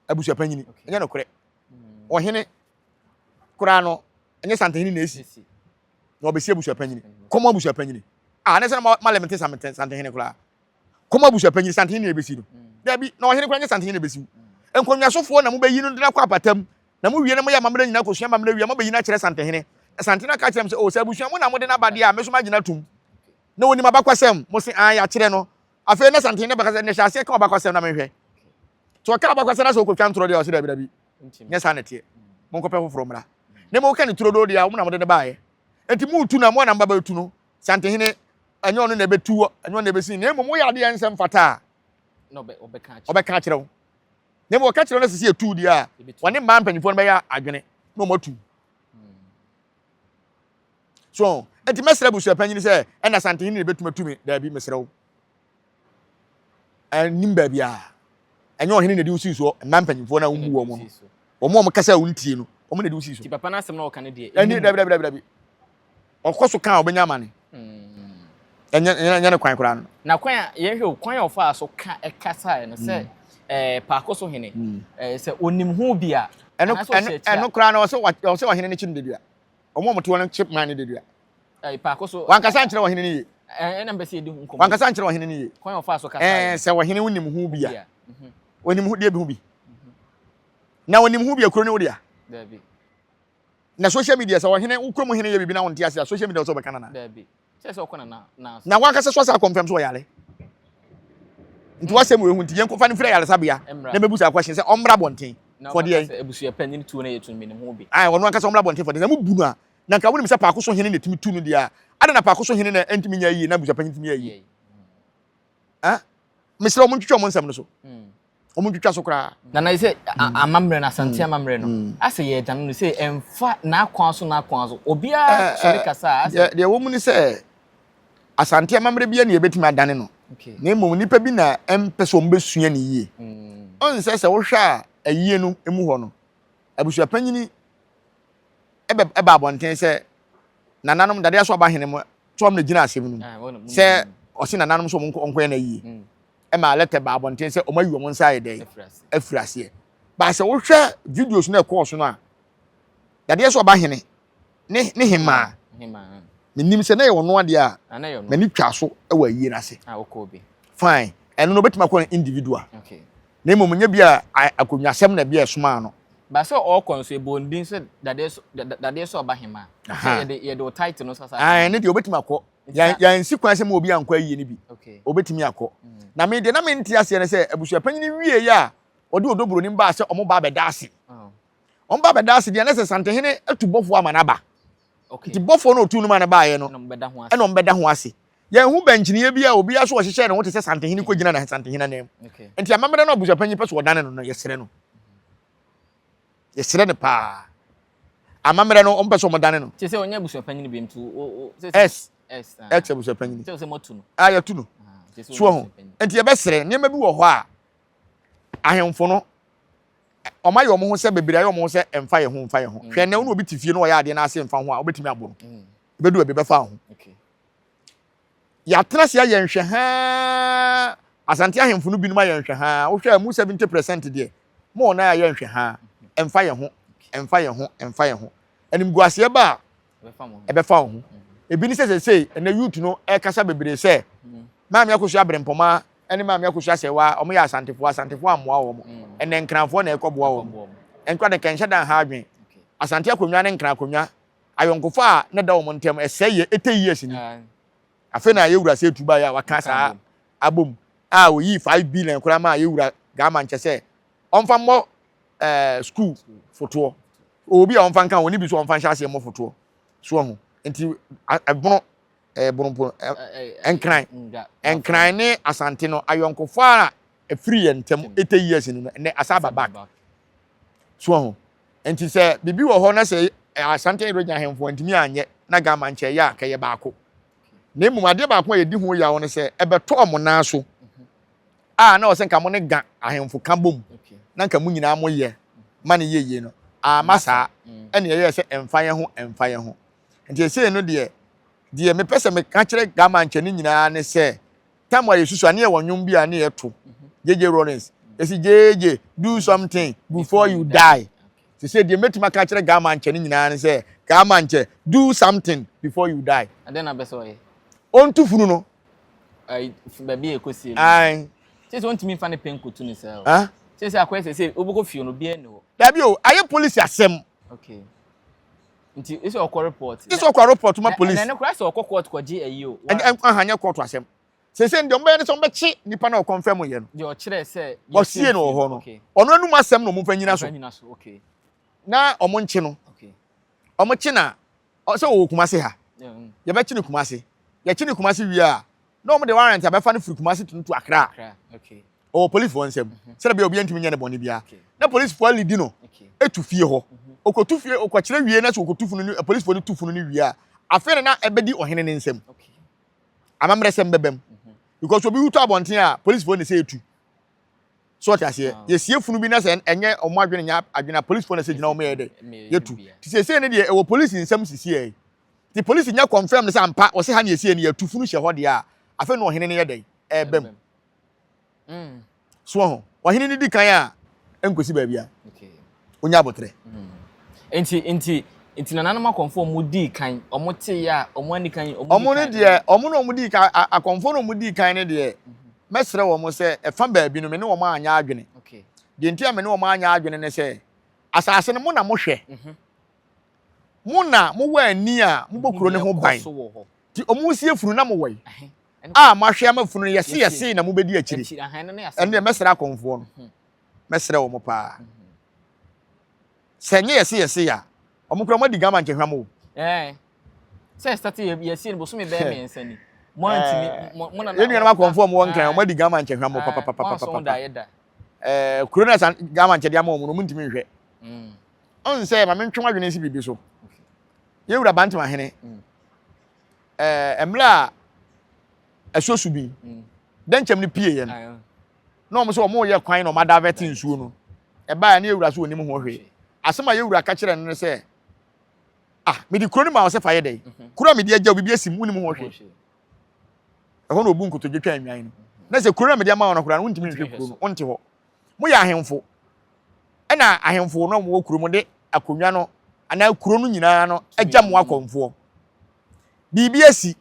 abusuapanyini. Ɛnyɛ nokorɛ. Ɔhene koraa no ɛnyɛ Santehene na esi na ɔbɛsi abusuapanyini. Kɔmɔ abusuapanyini. Ah, ne sɛ na malɛmete Santehene koraa. Kɔmɔ abusuapanyini Santehene na ɛbɛsi no. Dabi, na ɔhene koraa nyɛ Santehene na ɛbɛsi. Nkonnwasofoɔ na mobɛyi no de no akɔ apatam. Na mowie na moyɛ amammerɛ nyinaa kɔsua amammerɛ wie a mobɛyi no akyerɛ Santehene. Na Santehene aka akyerɛ m sɛ, oh, sɛ abusua mo na mode no aba deɛ a, me nso magyina atom. Na wɔnim abakwasɛm. Mo se, aane, yɛakyerɛ no. Afei na Santehene bɛka sɛ, nnɛ hyɛ aseɛ ka w'abakwasɛm na menhwɛ. Sɛ ɔka abakwasɛm na sɛ ɔkɔtwa ntorɔ deɛ a, ɔse dabi dabi, nyɛ saa na ɛteɛ. Monkɔpɛ foforɔ mmra. Na mmom woka ne turodoo deɛ a, mo na mode no baeɛ. Enti moretu no a, mo a na moba bɛtu no. Santehene, ɛnyɛ ɔno na ɛbɛtu wɔ, ɛnyɛ ɔno na ɛbɛsi, na mmom woyɛ adeɛ a ɛnsɛ mfata a, ɔbɛka akyerɛ wo. Na mmom ɔka kyerɛ wo na sɛ sɛ yɛtu deɛ a, wɔne mmaa mpanyinfoɔ no bɛyɛ adwene na wɔatu. So nti mɛsrɛ abusua panyin sɛ ɛna Asantehene na ebetumi atu me daabi mesrɛ wo. Ɛnim baabi a ɛnyɛ ɔhene na ɛde wo sii soɔ mmaa mpanyinfoɔ na wɔn mu wɔn no wɔn a wɔn kasa a wɔn tie no wɔn na ɛde wo sii so. Ti papa n'asɛm na ɔka ne deɛ. Ɛni dabi dabi dabi dabi ɔkɔ so kan a ɔbɛnya amane. Ɛnyɛ ɛnyɛ ne kwan koraa no. Na kwan a yɛhwɛ o kwan a ɔfaa so ka ɛkasaeɛ no sɛ ɛɛ paako so hene ɛɛ sɛ onim ho bi a. Ɛno ɛno ɛno koraa no ɔsɛ ɔsɛ ɔhene no kyi no dedua. Wɔn a wɔte hɔ no kye man no dedua. Ɛɛ paako so. Wankasa ankyerɛ ɔhene no yie. Ɛɛ ɛna mpɛ sɛ yɛdi ho nkɔmɔ. Wankasa ankyerɛ ɔhene no yie. Kwan a ɔfaa so kasaeɛ. Ɛɛ sɛ ɔhene wonim ho bi a. Onim ho deɛ bi ho bi. Na onim ho bi akuro ne wo dea. Dabi. Na social media sɛ ɔhene wo kurom hene yɛ biribi na wonte ase a social media sɛ ɔbɛka nana. Dabi. Sɛ sɛ ɔkɔ nana na. Na wankasa so asa akɔmfɛm so ɔyare. Nti wasɛm wei ho nti yɛnkɔfa no mfiri ayaresabea na mɛbu saa question sɛ ɔmmra abɔnten for deɛ. Sɛ abusua panyin tuo no yɛ tumi menim ho bi. Ae ɔno ankasa ɔmmra abɔnten for deɛ na mo bu no a na nka wonim sɛ paako so hene na ɛtumi tu no deɛ a adɛn na paako so hene na ɛntumi nyɛ yie na abusua panyin tumi yɛ yie. Ah mesrɛ wɔn ntwitwa wɔn nsɛm no so. Wɔn ntwitwa so koraa. Nana sɛ amammerɛ no Asante amammerɛ no asɛ yɛdane no sɛ ɛmfa n'akwan so n'akwan so obiara sɔre kasa a asɛ. Deɛ ɛwɔ mu ne sɛ Asante amammerɛ biara ni yɛbɛtumi adane no na mmom nnipa bi na ɛmpɛ sɛ wɔbɛsua no yie. Ɔn sɛ sɛ wohwɛ a ayie no mu hɔ no abusuapanyini ɛba abɔnten sɛ nananom dadeɛ so aba hene mo sɛ wɔn na gyina asɛm no mu sɛ ɔse nananom sɛ wɔn nkɔyɛ no ayie. Ɛma lɛtɛ baa abɔnten sɛ wɔn ayi wɔn nsa ayɛ dɛn afiri aseɛ. Baa sɛ wohwɛ videos no ɛkɔɔ so no a, dadeɛ so ɔba hene ne ne hemaa. Menim sɛ na yɛ ɔno adeɛ a m'ani twa so wɔ ayie no ase. Fine, ɛno no obɛtumi akɔ no individual. Na mmom nyɛ bi a akonnwasɛm na bi a ɛsomaa no. Ba sɛ ɔkɔ nso ɛbɔ ne din sɛ dadeɛ so ɔba hemaa. Sɛ yɛde wo title no sasa. Ɛno deɛ obɛtumi akɔ. Yɛansi kwan sɛ ma obi ankɔ ayie no bi. Obɛtumi akɔ. Na me deɛ na mente aseɛ ne sɛ abusuapanyin wieeɛ a ɔde Odo Broni baa sɛ wɔn ba abɛda ase. Wɔn ba abɛda ase deɛ na sɛ Santehene atu bɔfoɔ ama no aba. Nti bɔfoɔ no ɔtuu no ma no baeɛ no ɛna wɔn bɛda ho ase. Yɛnhu bɛnkyiniiɛ bi a obiara so ɔhyehyɛɛ ne ho te sɛ Santehene kɔgyina na Santehene ananmu. Nti amammerɛ no abusuapanyin pɛ so ɔdane no no yɛsrɛ no. Yɛsrɛ no paa. Amammerɛ no wɔn pɛ sɛ wɔn dane no. Kyerɛ sɛ ɔnyɛ abusuapanyin bi nti o o. S S X abusuapanyin. Kyerɛ sɛ moatu no. A yɛtu no. So ho. Nti yɛbɛsrɛ nneɛma bi wɔ hɔ a ahemfo no wɔn ayɛ wɔn ho sɛ bebree ayɛ wɔn ho sɛ mfa yɛn ho mfa yɛn ho. Hwɛ nnɛ wo ne obi te fie na ɔyɛ adeɛ na ase mfa ho a wobɛtumi abɔ no. Ebedu baabi bɛfa ho. Yɛatena ase ayɛ nhwɛhaa. Asante ahemfo no binom ayɛ nhwɛhaa. Wohwɛ a, mu 70 percent deɛ, mo na ayɛ nhwɛhaa. Ɛmfa yɛn ho, ɛmfa yɛn ho, ɛmfa yɛn ho. Animguaseɛ ba a, ɛbɛfa wo ho. Ebi ne sɛ seesei, ɛnɛ youth no ɛrekasa bebree sɛ, Maame Akosua Abrempɔmaa ne Maame Akosua Asɛwaa, wɔn yɛ Asantefoɔ, Asantefoɔ ammoa wɔn. Ɛnɛ Nkranfoɔ na ɛrekɔboa wɔn. Ɛnkora de, nka ɛnhyɛ da nha adwene. Asante akonnwa ne Nkran akonnwa, ayɔnkofa a na ɛda wɔn ntam, ɛsɛe yɛ 80 years ni. Afei na yɛwura sɛ etu baeɛ a waka saa abom a oyii 5 billion koraa maa yɛwura Gama nkyɛ sɛ ɔmfa mmɔ ɛɛ school fotoɔ. Obi a ɔmfa nka ho ne bi so ɔmfa nhyɛ aseɛ mmɔ fotoɔ. So ho nti ɛbono ɛɛ bono mpo nkran nkran ne asante no ayɔnkofa a ɛfiri yɛn ntam 80 years ni no ɛnɛ asa aba back. So ho nti sɛ biribi wɔ hɔ na sɛ Asante region ahemfo antumi anyɛ na Ghana nkyɛ yɛ a kɛyɛ baako. Na mmom adeɛ baako a yɛdi ho yaw ne sɛ ɛbɛtɔɔ mo nan so a na ɔsɛ nka mo ne Ga ahemfo ka bom na nka mo nyinaa mo yɛ ma no yɛ yie no amma saa ɛna yɛyɛɛ sɛ ɛmfa yɛn ho ɛmfa yɛn ho. Nti ɛsei no deɛ deɛ mepɛ sɛ meka kyerɛ Ghana nkyɛ no nyinaa ne sɛ Time a yɛsusu a ne yɛwɔ nnwom bi a ne yɛto JJ Rawlings yɛsi JJ do something before you die te sɛ deɛ mɛtumi aka akyerɛ Ghama nkyɛ no nyinaa ne sɛ Ghama nkyɛ do something before you die. Adɛn na bɛ sɛ ɔyɛ? Ɔntu funu no. Baabi a ɛkɔsie no. Ae. Sɛ sɛ ɔntumi mfa ne pɛ nkɔtu no saa o. Sɛ sɛ akɔyɛ sɛ sɛ wobɛkɔ fie no obiara nni hɔ. Dabi o, ayɛ polisi asɛm. Okay. Nti sɛ ɔkɔ report. Sɛ ɔkɔ report ma police. Na ɛno koraa sɛ ɔkɔ court kɔgye ayi o. Ɛnyɛ aha nyɛ court asɛm. Sese deɛ ɔmbɛyɛ ne sɛ ɔmbɛkye nipa na ɔkɔnfɛm yɛ no. Deɛ ɔkyerɛ sɛ. Ɔsie no wɔ hɔ no. Ɔno anum asɛm na ɔmo nfa nyina so. Na ɔmo nkye no. Ɔmo kye na sɛ ɔwɔ Kumase ha. Yɛbɛkye no Kumase. Yɛkye no Kumase wie a na ɔmo de warrant abɛfa no firi Kumase to no to Accra. Ɔwɔ polisifoɔ nsam sɛdeɛ bɛyɛ obiara ntumi nyɛ ne bɔne biara. Na polisifoɔ alidi no tu fie hɔ. Ɔkɔtu fie, ɔkɔkyerɛ wie na sɛ ɔkɔtu funu no, polisifoɔ no tu funu no wie a, afei na na ɛbɛdi ɔhene no nsam. Amammerɛsɛm bɛba mu. Because obi wutɔ abɔnten a, polisifoɔ na ɛsɛ etu. So ɔte aseɛ? Yɛsie funu bi na sɛ ɛnyɛ wɔn adwene nyɛ adwene a, polisifoɔ na ɛsɛ gyina wɔn yɛ dɛ yɛtu. Nti seesei no deɛ ɛwɔ polisi nsam sisiɛ. Nti polisi nyɛ confirm no sɛ ampa wɔse ha na yɛsie no yɛtu funu hyɛ hɔ deɛ a, afei na ɔhene no yɛ dɛn? Ɛreba mu. Mm. So ho. Ɔhene no di kan a ɛnkosi baabi a. Onya abotrɛ. Mm. Nti nti nti nananom akɔmfo ɔmo dii kan ɔmo te yɛ a ɔmo ani kan ɔmo di kan. no deɛ ɔmo na ɔmo dii kan akɔmfo na ɔmo dii kan no deɛ mɛsrɛ wɔn sɛ ɛfa baabi no me ne wɔn anyɛ adwene. Deɛ nti a me ne wɔn anyɛ adwene ne sɛ. Asase no mo na mohwɛ. Mhm. Mo na mowɔ ani a mobɔ kuro no ho ban. Nti ɔmo sie funu na mowɔ yi. A moahwɛ ama funu no yɛse yɛse na mobɛdi akyire. Ɛno deɛ mɛsrɛ akɔmfoɔ no. Mhm. Mɛsrɛ wɔn paa. Mhm. Sɛ nyɛ yɛse yɛse a, wɔn kura wɔn adi gama nkyɛ hwam o. Sɛ ɛstate yɛ yɛsie no bosome bɛyɛ mmiɛnsa ni. Mo antumi mo na. Yɛn nuanom akɔmfoɔ a wɔwɔ Nkran, wɔn adi gama nkyɛ hwam papapapapapa. Ɛɛ kuro no ɛsan gama nkyɛ de ama wɔn no, wɔn ntumi nhwɛ. Ɔn sɛ maame ntwe adwene nsi biribi so. Yɛn wura Bantam ahene. Ɛɛ mmerɛ a ɛso su bi, dɛnkyɛm no pie yɛ no. Na wɔn sɛ wɔn yɛ kwan na wɔn adavɛte nsuo no. Ɛbaa ne yɛ wura so wɔn nim ho hwee. Asɛm a yɛ wura ka kyerɛ no ne sɛ. Ah, mede kuro no ma wo sɛ fa yɛ dɛn? Mhm. Kuro a mede agya wo biribi asi mu, wonim ho hwee. Ɛhɔ na obu nkotodwe twa nnwan no. Mhm. Na sɛ kuro no a mede ama wo no koraa no, wontumi nhwɛ kuro no, wonte hɔ. Moyɛ ahemfo. Ɛna ahemfo no a wɔwɔ kuro mu de akonnwa no anaa kuro no nyinaa no agya mo akɔmfoɔ. Biribi asi,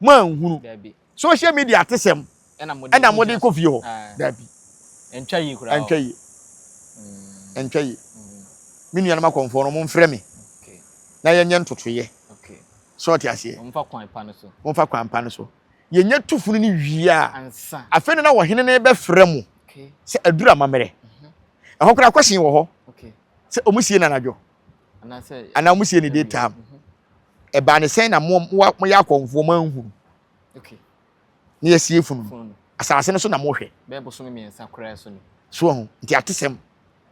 moanhunu. Social media atesɛm ɛna mode kɔ fie hɔ. Dabi. Ɛntwa yie koraa. Ɛntwa yie. Ɛntwa yie. Me nuanom akɔmfoɔ no, momfrɛ me na yɛnyɛ ntotoeɛ. So ɔte aseɛ? Momfa kwan pa no so. Momfa kwan pa no so. Yɛnya tu funu no wie a, afei na na ɔhene no bɛfrɛ mo sɛ aduru amammerɛ. Mhm. Ɛhɔ koraa question wɔ hɔ sɛ wɔn sie no anadwo anaa wɔn sie no day time. Mhm. Ɛbaa ne sɛn na mo moyɛ akɔmfoɔ mo anhunu ne yɛsie funu no asase no so na mohwɛ. Bɛyɛ bosome mmiɛnsa koraa so ni. So ɔho nti atesɛm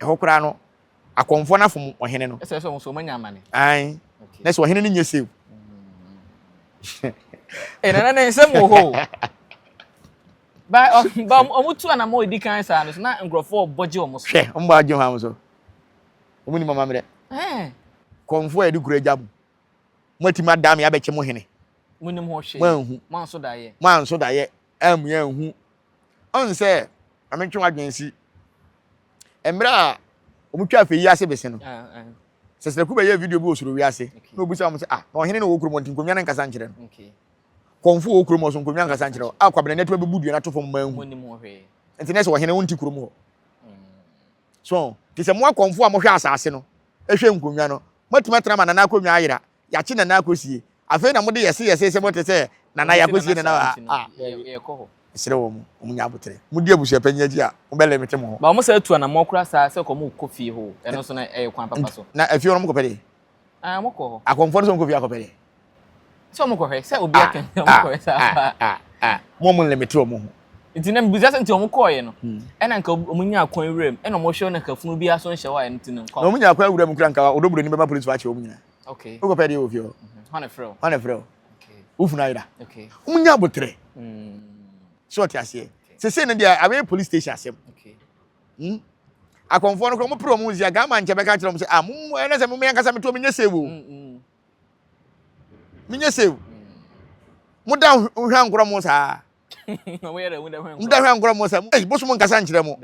ɛhɔ koraa no akɔmfoɔ no afom ɔhene no. Ɛsɛ sɛ wɔn nso wɔn anya amane. Ae na sɛ ɔhene no nyɛ save. Ee nana ne nsɛm wɔ hɔ o. Ba ba wɔn tu anamɔ edi kan saa no so na nkurɔfoɔ bɔ gye wɔn so. Hwɛ wɔn bɔ agye wɔn so. Wɔn nim amammerɛ. Kɔmfoɔ a yɛde kura agya mu. Moatumi adaa me abɛkye mo hene. Monim ho hwee. Moanhu. Moanso daeɛ. Moanso daeɛ. Ammu anhu. Ɔn sɛ, ma mentwe w'adwene nsi. Mmerɛ a wɔtwa afei yi ase bese no, Sɛsɛku bɛyɛɛ video bi wɔ soro wiase, na obisa wɔn sɛ, ah, na ɔhene na ɔwɔ kurom hɔ nti nkonnwa no nkasa nkyerɛ no. Kɔmfo wɔ kurom hɔ so nkonnwa nkasa nkyerɛ hɔ. A Kwabena atumi abɛbu dua no ato fam ma anhu. Nti na sɛ ɔhene wonte kurom hɔ. So, te sɛ mo akɔmfo a mohwɛ asase no, hwɛ nkonnwa no, moatumi atena ma Nana akonnwa ayera, yɛakye Nana akɔsie. Afei na mode yɛse yɛse sɛ mote sɛ Nana yɛakɔsie Nana a, yɛkɔ hɔ. Mesrɛ wɔn, wɔn nyɛ aboterɛ. Modi abusua panyin akyi a, mobɛ limit mo ho. Ba wɔn saa tu anamɔ koraa saa sɛ kɔ mo kɔ fie hɔ o, ɛno nso no ɛyɛ kwan papa so. Na efie hɔ no wɔn kɔpɛ deɛ? Ah, wɔn kɔ hɔ. Akɔmfoɔ no sɛ wɔn kɔ fie akɔpɛ deɛ? Sɛ wɔn kɔhwɛ, sɛ obi aka nti wɔn kɔhwɛ saa paa. Ah, ah, mo wɔn limit wɔn ho. Nti na mbisa sɛ nti wɔn kɔɔyɛ no, ɛna nka wɔn nya akwan wura mu, ɛna wɔn hwɛ na nka funu bi aso nhyɛ hɔ a ɛno ti no nkɔ. Na wɔn nya akwan wura mu kura nka odobroni bɛma polisi akye wɔn nyinaa. Okay. Wokɔpɛ deɛ wɔ fie hɔ. Hwan na frɛ wo? Hwan na frɛ wo? Okay. Wo funu ayera. Okay. Wɔn nya abotrɛ. Mm. So ɔte aseɛ. Sese no deɛ abɛyɛ police station asɛm. Okay. Hmm. Akɔnfoɔ no kora wɔn pere wɔn ho nsia gama nkyɛn bɛka kyerɛ wɔn sɛ ah mo ɛnɛ sɛ mo mi ankasa mi to mi nyɛ save o. Mm -mm. Mi nyɛ save. Mo da hwɛ nkorɔ mo saa. Mo da hwɛ nkorɔ mo saa. Ɛyi bosom nkasa nkyerɛ mo.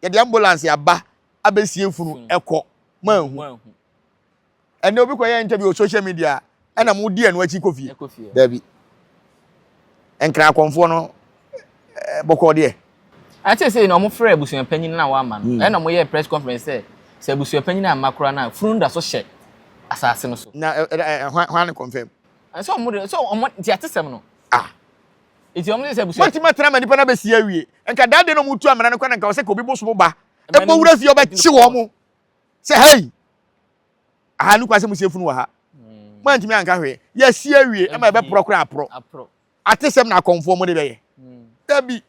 Yɛde ambulance aba abɛsie funu ɛkɔ mo anhu. Ɛnɛ obi kɔyɛ interview wɔ social media ɛna mo di ɛno akyi kɔ fie. Dabi. Nkran akɔmfoɔ no bɔkɔɔ deɛ. Ate sɛ na wɔn frɛ abusuapanyin na wama no. Ɛna wɔn yɛ press conference sɛ sɛ abusuapanyin amma koraa na funu da so hyɛ asase no so. Na ɛ ɛ hwan ne confirm. Sɛ wɔn de sɛ wɔn ti atesɛm no. Ah. Eti wɔn de sɛ abusua. Wɔn ti ma tena ma nipa na bɛsi awie. Nka daa de na wɔn tu amena no kora na nka wɔsɛ ka obi bosom ba. Ɛbɔ wura fie ɔbɛkye wɔn. Sɛ hei. Aha no kwa sɛ musie funu wɔ ha. Hmm. Moantumi anka hwee. Yɛasi awie ɛma ɛbɛporɔ koraa aporɔ. Atesɛm na akɔmfoɔ mo de bɛyɛ. Hmm. Dabi.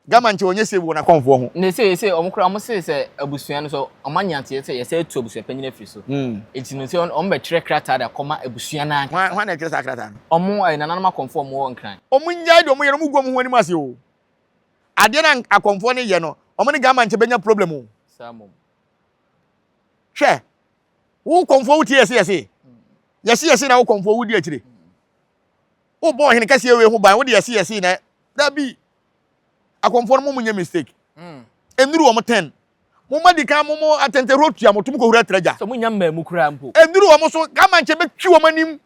Gama nkyɛ wɔnyɛ save wɔ n'akɔmfoɔ ho. Ne sɛ sɛ wɔn koraa wɔn se sɛ abusua no so wɔn anya nteɛ sɛ yɛsɛ atu abusua panyin afiri so. Hmm. Eti no sɛ wɔn bɛtwerɛ krataa de akɔma abusua no ankasa. Hwan na ɛtwerɛ saa krataa no? Wɔn ɛyɛ nananom akɔmfoɔ wɔn wɔ Nkran. Wɔn nyae deɛ wɔn yɛ no wɔn gu wɔn ho anim ase o. Adeɛ na akɔmfoɔ no yɛ no wɔn ne Gama nkyɛ bɛnya problem o. Saa mmom. Hwɛ, wo kɔmfoɔ wo tie yɛse yɛse. Yɛse yɛse na wo kɔmfoɔ wo di akyire. Wo bɔ ɔhene kɛseɛ wei ho ban, wo de yɛse yɛse na dabi. Akɔmfoɔ no mo mo nyɛ mistake. Nnuru wɔn ten. Mo ma di kan mo mo atɛntɛhuro tua mo to mo kɔhuru atragya. Sɛ mo nya mmaa mu koraa mpo. Nnuru wɔn so, gama nkyɛ bɛtwi wɔn anim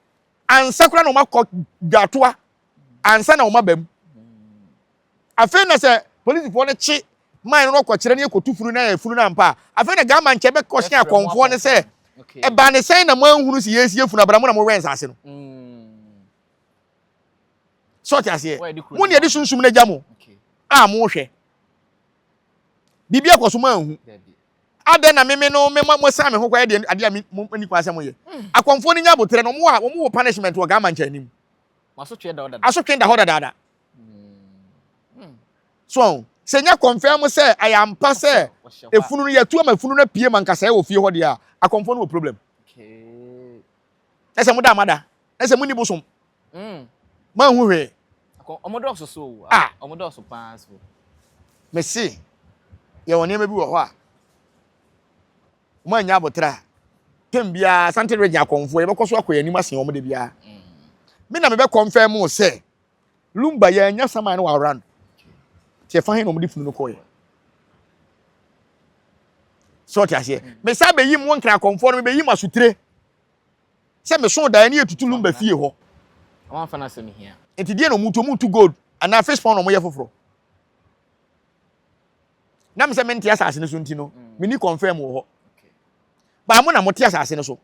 ansa koraa na wɔn akɔ dwatoa ansa na wɔn aba mu. Afei na sɛ polisifoɔ no kye Man no kɔkyerɛ ne yɛkɔtu funu na yɛ funu no ampa a, afei na Ghama nkyɛ bɛkɔhyɛ akɔmfoɔ no sɛ, ɛbaa ne sɛn na moanhunu sɛ yɛresie funu abra mo na mowɛn nsase no. Sɛ ɔte aseɛ, mo ne yɛde sunsum no agya mo a mohwɛ. Biribi akɔ so moanhu. Adɛn na meme no mema mosan me ho kɔyɛ deɛ adeɛ a mo ani kwan sɛ moyɛ. Akɔmfoɔ no nya aboterɛ no, wɔn wɔ punishment wɔ Ghama nkyɛn anim. Asotwe da hɔ dadaada. So ahu? Sɛ nya confirm sɛ ɛyɛ ampa sɛ efunu no yɛtu ama efunu no apue ma nkasɛɛ wɔ fie hɔ deɛ a, akɔmfoɔ no wɔ problem. Na sɛ moda a moada. Na sɛ monni bosom. Mm. Moanhu hwee. Ɔmo dɔɔso so o. Ah. Ɔmo dɔɔso paa so. Mese yɛwɔ nneɛma bi wɔ hɔ a wɔn anya abotra a tɛm biara Asante region akɔmfoɔ yɛbɛkɔ so akɔ yɛn anim asen wɔn de biara. Mm. Me na mebɛ confirm sɛ Lumba yɛannya saman no wɔ around. Nti ɛfa he na wɔde funu no kɔeɛ? Sɛ ɔte aseɛ. Mesa bɛyi mo nkra akɔmfoɔ no, mebɛyi mo asotire sɛ meso daeɛ ne yɛtutu Lumba fie hɔ. Wɔamfa no asɛm hia. Nti deɛ na wɔtu? Wɔtu gold anaa fish pond na wɔyɛ foforɔ? Na me sɛ mente asase no so nti no, menni confirm wɔ hɔ. Baa mo na mote asase no so.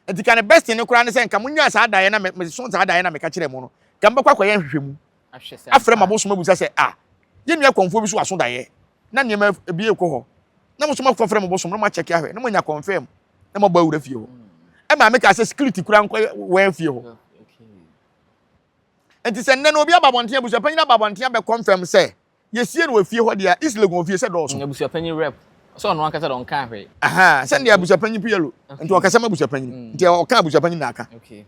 Nti ka ne best thing no koraa ne sɛ nka monyaa saa daeɛ na meso saa daeɛ na meka kyerɛ mo no, nka mobɛkɔ akɔyɛ nhwehwɛmu. Afrɛ ma bosom abusa sɛ ah, yɛn nua kɔmfoɔ bi so aso daeɛ na nneɛma bi rekɔ hɔ. Na mo nso moakɔfrɛ mo bosom na moakyɛke ahwɛ na moanya confirm na moabɔ awura fie hɔ. Ɛma meka sɛ security koraa nkɔ wɛn fie hɔ. Nti sɛ nnɛ no obi aba abɔnten, abusuapanyin aba abɔnten abɛ confirm sɛ Yɛsie no wɔ fie hɔ deɛ East Legon fie sɛ dɔɔso. Abusuapanyin rep sɛ ɔno ankasa de ɔnkaa hwee. Ahaa sɛ deɛ abusuapanyin Piero nti ɔkasa ma abusuapanyin mm. nti ɔka abusuapanyin na aka. Okay.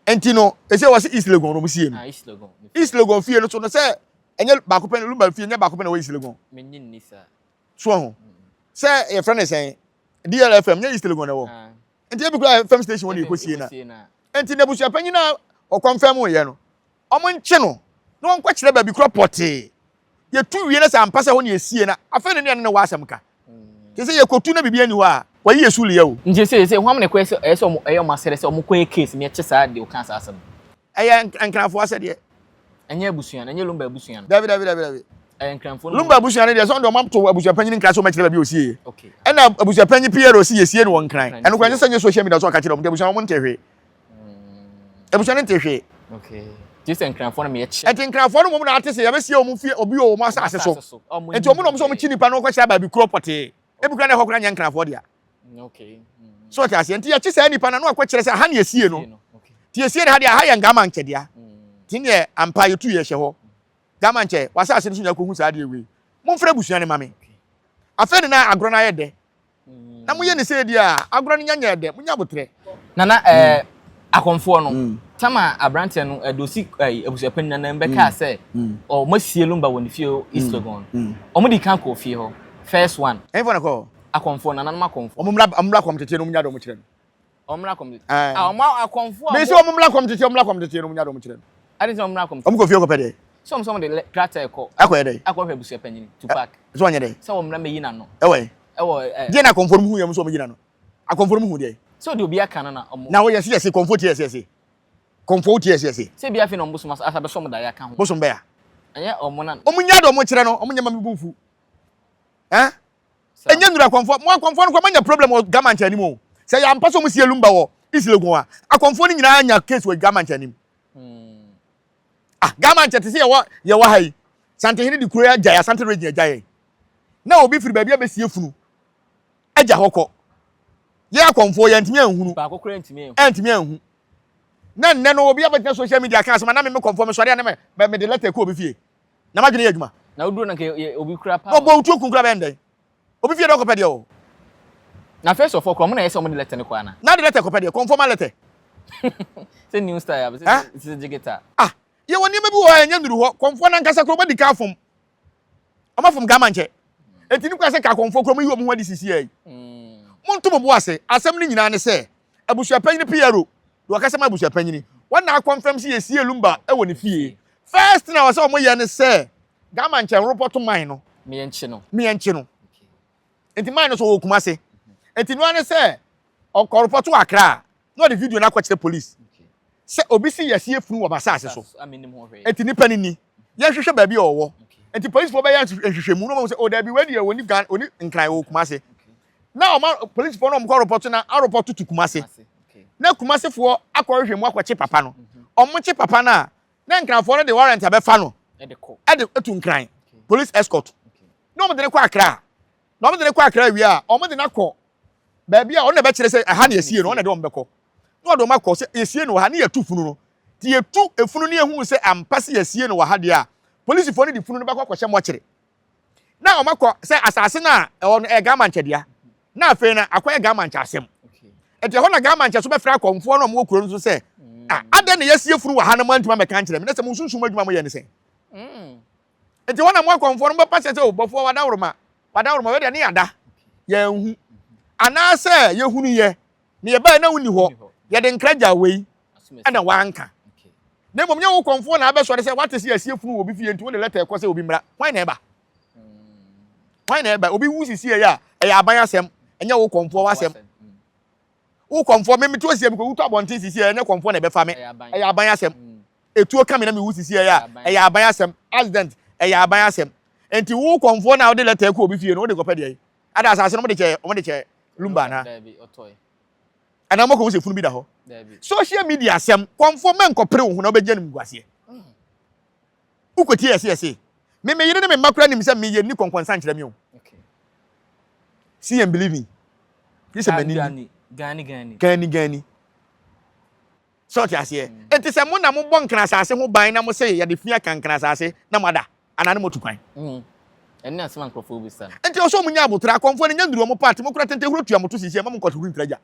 Nti no ɛsɛ wɔ sɛ East Legon no sie no. Ah, East Legon. East Legon fie no so no sɛ ɛnyɛ baako pɛ Lumba fie nyɛ baako pɛ na ɛwɔ East Legon. Menyi nni saa. So ho. Sɛ yɛfrɛ no sɛn DLFM nyɛ East Legon na ɛwɔ. Ah. Nti ebi kura FM station wɔ na yɛkɔsie na. Nti na abusuapanyin a ɔkɔmfɛm yɛ no Wɔnkye no na wɔnkɔkyerɛ baabi korɔ pɔtee. Yɛtu wie na sɛ ampa sɛ hɔ na yɛsie no a, afei na ne ɛne no wɔ asɛm ka. Te sɛ yɛkɔtu na biribi anni hɔ a, wɔayi yɛ suliɛ o. Nti sɛ sɛ hwam na ɛkɔyɛ sɛ ɛyɛ sɛ ɔmo ɛyɛ ɔmo asɛdɛ sɛ ɔmo kɔyɛ case na yɛkye saa deɛ ɔkaa saa asɛm no. Ɛyɛ Nkranfoɔ asɛdeɛ. Ɛnyɛ abusua no, ɛnyɛ Lumba abusua no. Dabi dabi dabi dabi. Ɛyɛ Nkranfoɔ no. Lumba abusua no deɛ sɛ ɔno deɛ ɔmo ato abusua panyin nkra sɛ ɔmo akyerɛ baabi a ɔsieɛ. Okay. Ɛna abusua panyin Pierre ɔsi yɛsie no wɔ Nkran. Ɛno koraa ɛnsɛ sɛ nyɛ social media so ɔka kyerɛ ɔmo nti abusua no ɔmo nte hwee. Abusua no nte hwee. Okay. Gye sɛ Nkranfoɔ no ma yɛkye. Nti Nkranfoɔ no mmom na ate sɛ yɛbɛsie wɔn fie obi wɔ wɔn asase so. Nti wɔn na wɔn sɛ wɔn kyi nipa no kɔkyerɛ baabi kuro pɔtee. Ebi kura na ɛhɔ kura nyɛ Nkranfoɔ dea. Okay. So ɔte aseɛ. Nti yɛkye saa nipa no na wakɔkyerɛ sɛ aha na yɛsie no. Nti yɛsie no ha deɛ aha yɛ Ngama nkyɛ dea. Nti neɛ ampa yɛtu yɛhyɛ hɔ. Gama nkyɛ w'asase no so nyɛ kɔhu saa adeɛ wei. Momfrɛ abusua no ma me. Afei ne na agorɔ no ayɛ dɛ. Na moyɛ ne sɛ di a, agorɔ no nya nyɛɛ dɛ. Monya aboterɛ. Nana ɛɛ akɔmfoɔ no, mm. tam a aberanteɛ no ɛde osi ɛɛ abusuapanyin nanan bɛkaa mm. sɛ mm. ɔmo asie Lumba wɔ ne fie East Legon. Ɔmo di kan kɔɔ fie hɔ first one. Ɛnfɔ na kɔ. Akɔmfoɔ nananom akɔmfoɔ. Ɔmo mmra ɔmo mmra kɔm tete no ɔmo nya dɔm kyerɛ no. Ɔmo mmra kɔm tete. Ah ɔmo akɔmfoɔ a. Mesi ɔmo mmra kɔm tete ɔmo mmra kɔm tete no ɔmo nya dɔm kyerɛ no. Adi sɛ ɔmo mmra kɔm tete. Ɔmo kɔ fie kɔpɛ deɛ. Sɛ ɔmo sɛ ɔmo de krataa ɛkɔ. Akɔ yɛ dɛ. Akɔ hwɛ abusuapanyin Tupac. Sɛ ɔnyɛ dɛ. Sɛ ɔmo mmra mɛyi n'ano. Ɛwɔ yɛ. Ɛwɔ ɛ. Deɛ na akɔmfoɔ no mu hu yɛ mo sɛ ɔmo yi n'ano. Akɔmfoɔ no mu hu deɛ. Sɛ ɔde obi aka no na ɔmo. Na wɔyɛ si yɛ se kɔmfoɔ tie yɛ se yɛ se. Kɔmfoɔ tie yɛ se yɛ se. Sɛ ebi afei na ɔmo bosom asa bɛsɔ ɔmo daeɛ aka ho. Bosom bɛya. Ɛnyɛ ɔmo na. Ɔmo nya de ɔmo kyerɛ no ɔmo nyɛ ma mi bu nfu. Ɛn. Ɛnyɛ nura akɔmfoɔ mo akɔmfoɔ no kora mo anya problem wɔ Gama nkyɛn anim o. Sɛ yɛ ampa sɛ ɔmo sie lumba wɔ East Legon a akɔmfoɔ no nyinaa anya case wɔ Gama nkyɛn anim. Ah Gama nkyɛn te sɛ yɛwɔ yɛwɔ ha yi. Santehene de kuro agya yɛ Asante region agya yɛn. Na obi firi baabi abɛsie funu agya hɔ kɔ. Yɛn akɔmfoɔ yɛntumi anhunu. Baako koraa ntumi anhu. Antumi anhu. Na nnɛ no obi abɛgyina social media ka asɛm a na me me kɔmfoɔ mesɔre a na me me mede letter kɔ obi fie. Na m'adwene yɛ adwuma. Na woduro no nka obi kura pa. Na ɔbɔ otuo kun kura bɛn dɛn? Obi fie dɛ ɔkɔpɛ deɛ o. Na first of all kora ɔmo na ɛyɛ sɛ ɔmo de letter no kɔ ana? Na de letter kɔpɛ deɛ, kɔmfoɔ ma letter. Sɛ new style abɛ sɛ sɛ digital. Ah, yɛwɔ nneɛma bi wɔ hɔ a ɛnyɛ nnuru hɔ. Kɔmfoɔ no ankasa kora ɔmo adi kan afom. Ɔmo afom Ghana nkyɛ. Enti ne kura sɛ nka akɔmfoɔ kora ɔmo yi ɔmo ho adi sisi yi. Monto mo bo ase. Asɛm no nyinaa ne sɛ, abusuapanyin Piero, deɛ ɔkasa ma abusuapanyin, wɔn na akɔnfɛm sɛ yɛsie Lumba wɔ ne fie. First thing a wɔsɛ wɔn yɛ ne sɛ, Ghana nkyɛn repɔto man no. Meɛnkye no. Meɛnkye no. Nti man no so wɔ Kumase. Nti noa ne sɛ, ɔkɔ repɔto Accra a, na ɔde video no akɔkyerɛ police. Sɛ obi si yɛsie funu wɔ m'asase so. Nti nipa no ni. Yɛnhwehwɛ baabi a ɔwɔ. Nti polisifoɔ bɛyɛ nhwehwɛmu na wɔn sɛ o dabi wei deɛ wɔni Ghana wɔni Nkran wɔ Kumase. Na wɔn polisifoɔ na wɔn kɔ repɔto na arepɔto to Kumase. Na Kumasefoɔ akɔhwehwɛ mu akɔkye papa no. Wɔn kye papa no a na Nkranfoɔ no de warrant abɛfa no ɛde tu Nkran police escort. Na wɔn de no kɔ Accra. Na wɔn de no kɔ Accra wie a wɔn de no akɔ baabi a ɔno na ɛbɛkyerɛ sɛ ɛha na yɛsie no ɔno na ɛde wɔn bɛkɔ na ɔde wɔn akɔ sɛ yɛsie no wɔ ha ne yɛtu funu no nti yɛtu efunu no yɛhu sɛ ampa sɛ yɛsie no wɔ ha deɛ a polisifoɔ no de funu no bɛkɔ akɔhyɛ mɔkyere na wɔn akɔ sɛ asase no a ɛwɔ no ɛyɛ Ghana nkyɛdea na afei no akɔyɛ Ghana nkyɛ asɛm nti ɛhɔ na Ghana nkyɛ so bɛfrɛ akɔmfoɔ no a wɔwɔ kuro no so sɛ ah adɛn na yɛsie funu wɔ ha na mo antumi amɛka nkyerɛ me na sɛ mo sunsum adwuma mo yɛ ne sɛn Nti hɔ na mo akɔmfoɔ no bɛpa kyɛ sɛ, O bɔfoɔ, w'adaworoma, w'adaworoma, wei deɛ ne yɛada, yɛanhu. Anaasɛ yɛhunuiɛ, na yɛbaeɛ na wonni hɔ, yɛde nkra gyaa wei, ɛna woanka. Na mmom nyɛ wo kɔmfoɔ na abɛsɔre sɛ woate sɛ yɛasie funu wɔ obi fie nti wode lɛtɛ rekɔ sɛ obi mmra. Hwan na ɛba? Hwan na ɛba? Obi wu sisi ɛyɛ a, ɛyɛ aban asɛm, ɛnyɛ wo kɔmfoɔ w'asɛm. Wo kɔmfoɔ, me mete ɔsi mekɔwu tɔ abɔnten sisi ɛnyɛ kɔmfoɔ na ɛbɛfa me, ɛyɛ aban asɛm. Etuo ka me na mewu sisi ɛyɛ a, ɛyɛ aban asɛm. Accident, ɛyɛ aban asɛm. Nti wo kɔmfoɔ na wode lɛtɛ kɔ obi fie no, wode kɔpɛ deɛ? Ada asase no, wɔde kyɛ, wɔde kyɛ Lumba anaa? Anaa mɔkɔ hu sɛ funu bi da hɔ? Social media asɛm, kɔmfoɔ mɛnkɔpere wo ho na wobɛgye animguaseɛ. Wokɔtie yɛse yɛse. Me me yere ne me mma koraa nim sɛ meyɛ nni kɔnkɔnsa nkyerɛ me o. See and believe me. Gye sɛ m'ani ni. Gani gani. Gani gani. Sɛ ɔte aseɛ. Enti sɛ mo na mobɔ nkran asase ho ban na mo se yɛde fi aka nkran asase na moada anaa ne moatu kwan. Ɛne asɛm a nkurɔfoɔ bisa no. Enti ɔsɛ ɔmo nya aboterɛ. Akɔmfoɔ no nya nnuru ɔmo part mo kora tente huro tua mo to sisi ɛma mo nkɔto huri ntra gya.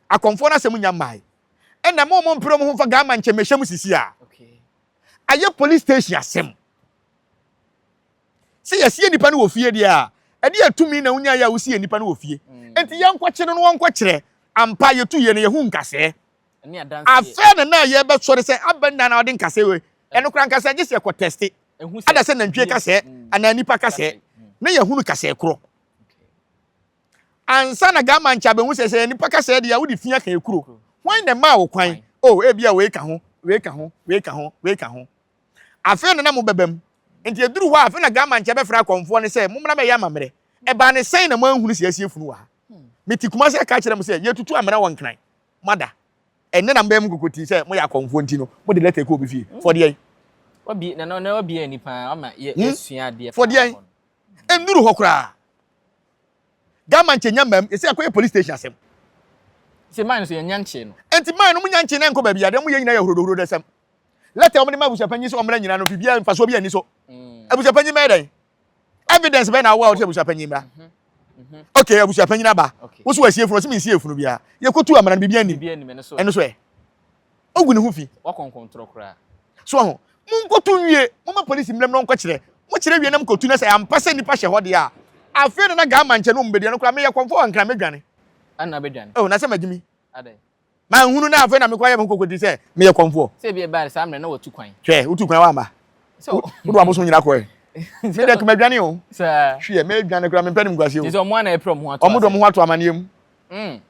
Akɔmfoɔ no asɛm nya mmae. Ɛna mo ɔmo mpere ɔmo ho mfa Ghana nkyɛ mɛhyɛ mo sisi a. Ayɛ police station asɛm. Sɛ yɛsie nipa no wɔ fie deɛ a, ɛdeɛ tumi na wonyaeɛ a wosie nipa no wɔ fie? Enti yɛnkɔkye no na wɔnkɔkyerɛ. Ampa, yɛtuiɛ no, yɛhuu nkasɛɛ. Afei na na yɛbɛsɔre sɛ abɛn na na ɔde nkasɛɛ wei. Ɛno koraa nkasɛɛ gye sɛ yɛkɔ tɛste. Ada sɛ nantwie kasɛɛ anaa nipa kasɛɛ na yɛhunu kasɛɛ korɔ. Ansa na Gama nkyɛ abɛhu sɛ sɛ nipa kasɛɛ deɛ a wode fi aka ekuro. Hwan na ɛmaa wo kwan? Oh, ebia wei ka ho, wei ka ho, wei ka ho, wei ka ho. Afei na na mobɛba mu. Enti ɛduruu hɔ a, afei na Gama nkyɛ bɛfrɛ akɔmfoɔ no sɛ, Mommra mmɛyɛ amammerɛ. Ɛbaa no sɛn na moanhunu sɛ yɛasie funu wɔ ha? Mete Kumasi aka akyerɛ mo sɛ, yɛretutu amena wɔ Nkran. Moada. Ɛnnɛ na mobɛyɛ mo kokotii sɛ moyɛ akɔmfoɔ nti no, mode lɛtɛ kɔ obi fie. For deɛn? For deɛn? Ɛnnuru hɔ koraa. Gama nkyɛ nya mmam. Ɛsɛ akɔyɛ police station asɛm. Sɛ man no so yɛnya nkyee no. Enti man no monya nkyee na ɛnkɔ baabi a, deɛ moyɛ nyinaa yɛ hurodohurodɛsɛm. Lɛtɛ a wɔde ma abusuapanyin sɛ ɔmmra nyinaa no, biribiara mfasoɔ bi anni so. Mm. Abusuapanyin bɛyɛ dɛn? Evidence bɛn na awɔ a wɔte abusuapanyin mmra? Mhm. Mhm. Okay, abusuapanyin aba. Wo so wasie funu, ɔsɛ mensie funu biara. Yɛkɔtu amena no, biribiara nnim. Ɛno so ɛ. Ogu ne ho fi. So ho. Monkɔtu nwie, momma polisi mmram na ɔnkɔkyerɛ. Mokyerɛ wie na mokɔtu na sɛ ampa sɛ nnipa hyɛ hɔ deɛ a, afei na na Ghana nkyɛ no mbɛdi ɛno koraa meyɛ kɔmfɔ wɔ Nkran mɛdwane. Ɛna bɛdwane. Oh, na sɛ magyimi. Adɛn? Manhunu na afei na mekɔ ayɛ me ho kokoti sɛ meyɛ kɔmfoɔ. Sɛ ebi ɛbaa saa mmerɛ na watu kwan. Hwɛ, wotu kwan wamma. Wode w'abosom nyina kɔɛ. Me deɛ madwane o. Saa. Hwɛ, medwane koraa mempɛ animguaseɛ o. Te sɛ ɔmo ana ɛpere ɔmo ho ato ase. Ɔmo de ɔmo ho ato amaneɛ mu. Mm.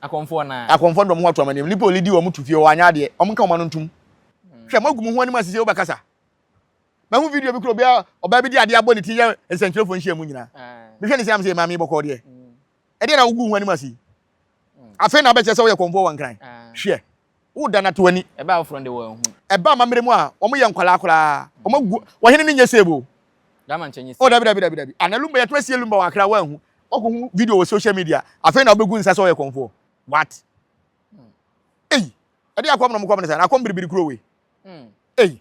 Akɔmfoɔ naa. Akɔmfoɔ de ɔmo ho ato amaneɛ mu. Nipa olidi ɔmo to fie hɔ anyɛ adeɛ. Ɔmo nka ɔmo ano ntom. Hwɛ, moagu mo ho anim ase sɛ wobɛkasa. Mahu video bi koraa obi a ɔbaa bi de adeɛ abɔ ne ti yɛ nsɛnkyerɛfoɔ nhyiamu nyinaa. Mehwɛ ne sɛ am sɛ maame bɔkɔɔ deɛ. Ɛdeɛ na wogu ho anim ase yi. Afei na abɛkyerɛ sɛ woyɛ kɔmfoɔ wɔ Nkran. Hwɛ, woda no ato ani. Ɛba afoforɔ de wɔn ahu. Ɛba amammerɛ mu a, wɔn yɛ nkwadaa koraa. Wɔn agu, ɔhene no nyɛ save o. Dama nkyɛn nyɛ save. Oh, dabi, dabi, dabi, dabi. Ana Lumba, yɛtumi asie Lumba wɔ Accra, woanhu. Woakɔhu video wɔ social media. Afei na wobɛgu nsa sɛ woyɛ kɔmfoɔ. What? Ei, ɛde akɔm na wɔn kɔm no saa, na akɔm biribiri kuro wei. Ei.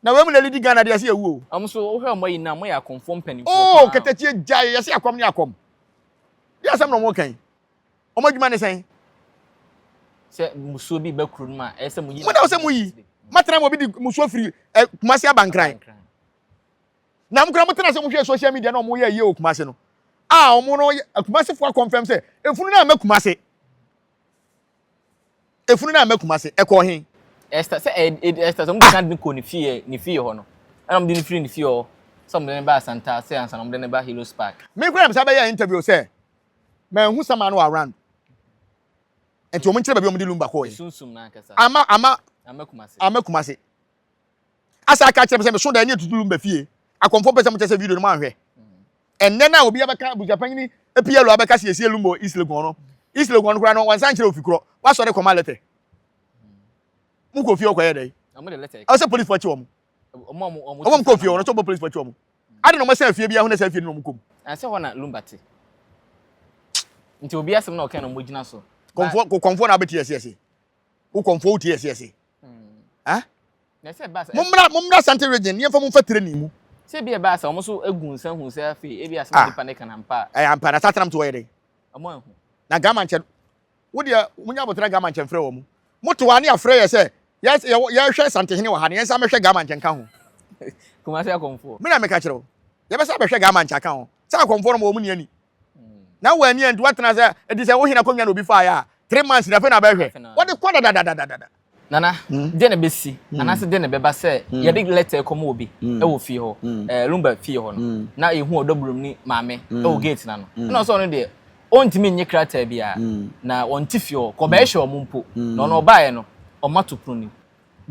Na wei mu na elidi Ghana de yɛse yɛwu o. Ɔmo so wohwɛ ɔmo ayi no a ɔmo yɛ akɔmfoɔ mpaninfoɔ paa. Oh katakyie gyae yɛse akɔm ne akɔm. Deɛ asɛm na ɔmo ka yi. Ɔmo adwuma ne sɛn? Sɛ musuo bi ba kuro no mu a ɛyɛ sɛ mo yi. Mo na sɛ mo yi. Matena ma obi di musuo firi ɛ Kumasi aba Nkran. Na mo kura mo tena sɛ mo hwɛ social media na ɔmo yɛ yie wɔ Kumasi no. A ɔmo no Kumasi fo akɔnfɛm sɛ efunu no amma Kumasi. Efunu no amma Kumase, ɛkɔɔ he? Esther sɛ ɛ ɛ Esther sɛ wɔn de kan de no kɔɔ ne fie ne fie hɔ no ɛna wɔn de no firi ne fie hɔ sɛ wɔn de no ba Asantase ansa na wɔn de no ba Heroes Park. Me koraa na mesan bɛyɛɛ interview sɛ manhu Sama no wɔ around nti wɔn nkyerɛ baabi a wɔn de Lumba kɔɔɛ. Sunsum no ankasa. Ama ama Ama Kumase. Ama Kumase. Asa aka kyerɛ me sɛ meso da ne atutu Lumba fie. Akɔmfoɔ mpɛ sɛ mokyɛ sɛ video no moanhwɛ. Ɛnnɛ no a obi abɛka abusuapanyini PLO abɛka sɛ yɛsie Lumba wɔ East Legon no, East Legon no koraa no wɔnsan nkyerɛ ofi korɔ. Wasɔre kɔma lɛtɛ. Mokɔ fie ɔkɔyɛ dɛn? Ɛwɔ sɛ policefoɔ kye wɔn. Wɔn kɔ fie hɔ no sɛ wɔbɔ policefoɔ kye wɔn. Ade na wɔsan fie biara ho na saa fie no na wɔn kɔ mu. Ɛsɛ hɔ na Lumba te. Nti obi asɛm na ɔka na wɔn gyina so. Kɔmfoɔ kɔmfoɔ na abɛti ɛse ɛse. Wo kɔmfoɔ wotie ɛse ɛse. Ah? Mommra mommra Asante region ne yɛmfa mo mfa training mu. Sɛ ebi ɛbaa sɛ wɔn nso egu nsa hu sɛ afei ebi asɛm a nipa ne ka na ampa a. Ɛyɛ ampa na saa tenam to wɔyɛ dɛn? Wɔn anhu. Na Gama nkyɛn wo deɛ munya abotra Gama nkyɛn frɛ wɔn. Moto a ne afrɛ yɛ sɛ yɛhwɛ Santehene wɔ ha no yɛnsan mɛhwɛ Gama nkyɛn ka ho. Kumasi akɔmfoɔ. Me na meka kyerɛ wo. Yɛbɛsan bɛhwɛ Gama nkyɛn aka ho. Sɛ akɔmfoɔ no wɔn ni ani. Na wɔn ani nti watena sɛ ɛdi sɛ wohene akonnwa na obi faeɛ a 3 months na afei na abɛhwɛ. Wɔde kɔ dadadadadada. Nana, deɛ na ɛbɛsi anaasɛ deɛ na ɛbɛba sɛ yɛde lɛtɛ kɔma obi wɔ fie hɔ, Lumba fie hɔ no, na yɛhu ɔdɔburom ne maame wɔ gate no ano. Ɛna ɔsɛ ɔno deɛ ɔntumi nnye krataa biara na ɔnte fie hɔ, kɔbɛhwɛ wɔn mpo. Na ɔno ɔbaeɛ no, ɔma to pono no mu.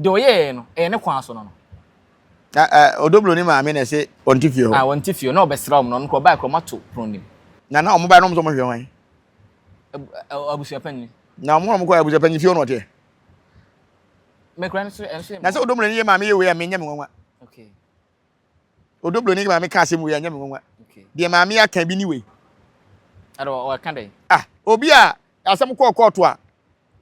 Deɛ ɔyɛeɛ no, ɛyɛ ne kwan so no no. Na ɔdɔburom ne maame na ɛsɛ ɔnte fie hɔ. Ah, ɔnte fie hɔ, na ɔbɛsra wɔn na ɔno koraa ɔbaeɛ koraa ɔma to pono no mu. Na na wɔn baeɛ na wɔn nso wɔhwɛ hwan? Abusua panyin. Na wɔn a wɔkɔ abusua panyin fie hɔ na ɔteɛ. Mekura no so ɛnso yɛ. Na sɛ odomlo ni yɛ maame yɛ wei a menyɛ me nwanwa. Okay. Odomlo ni maame ka asɛm wei a nyɛ me nwanwa. Okay. Deɛ maame aka bi ni wei. Ɛdɔ ɔka dɛn? Ah, obi a asɛm kɔɔ kɔɔto a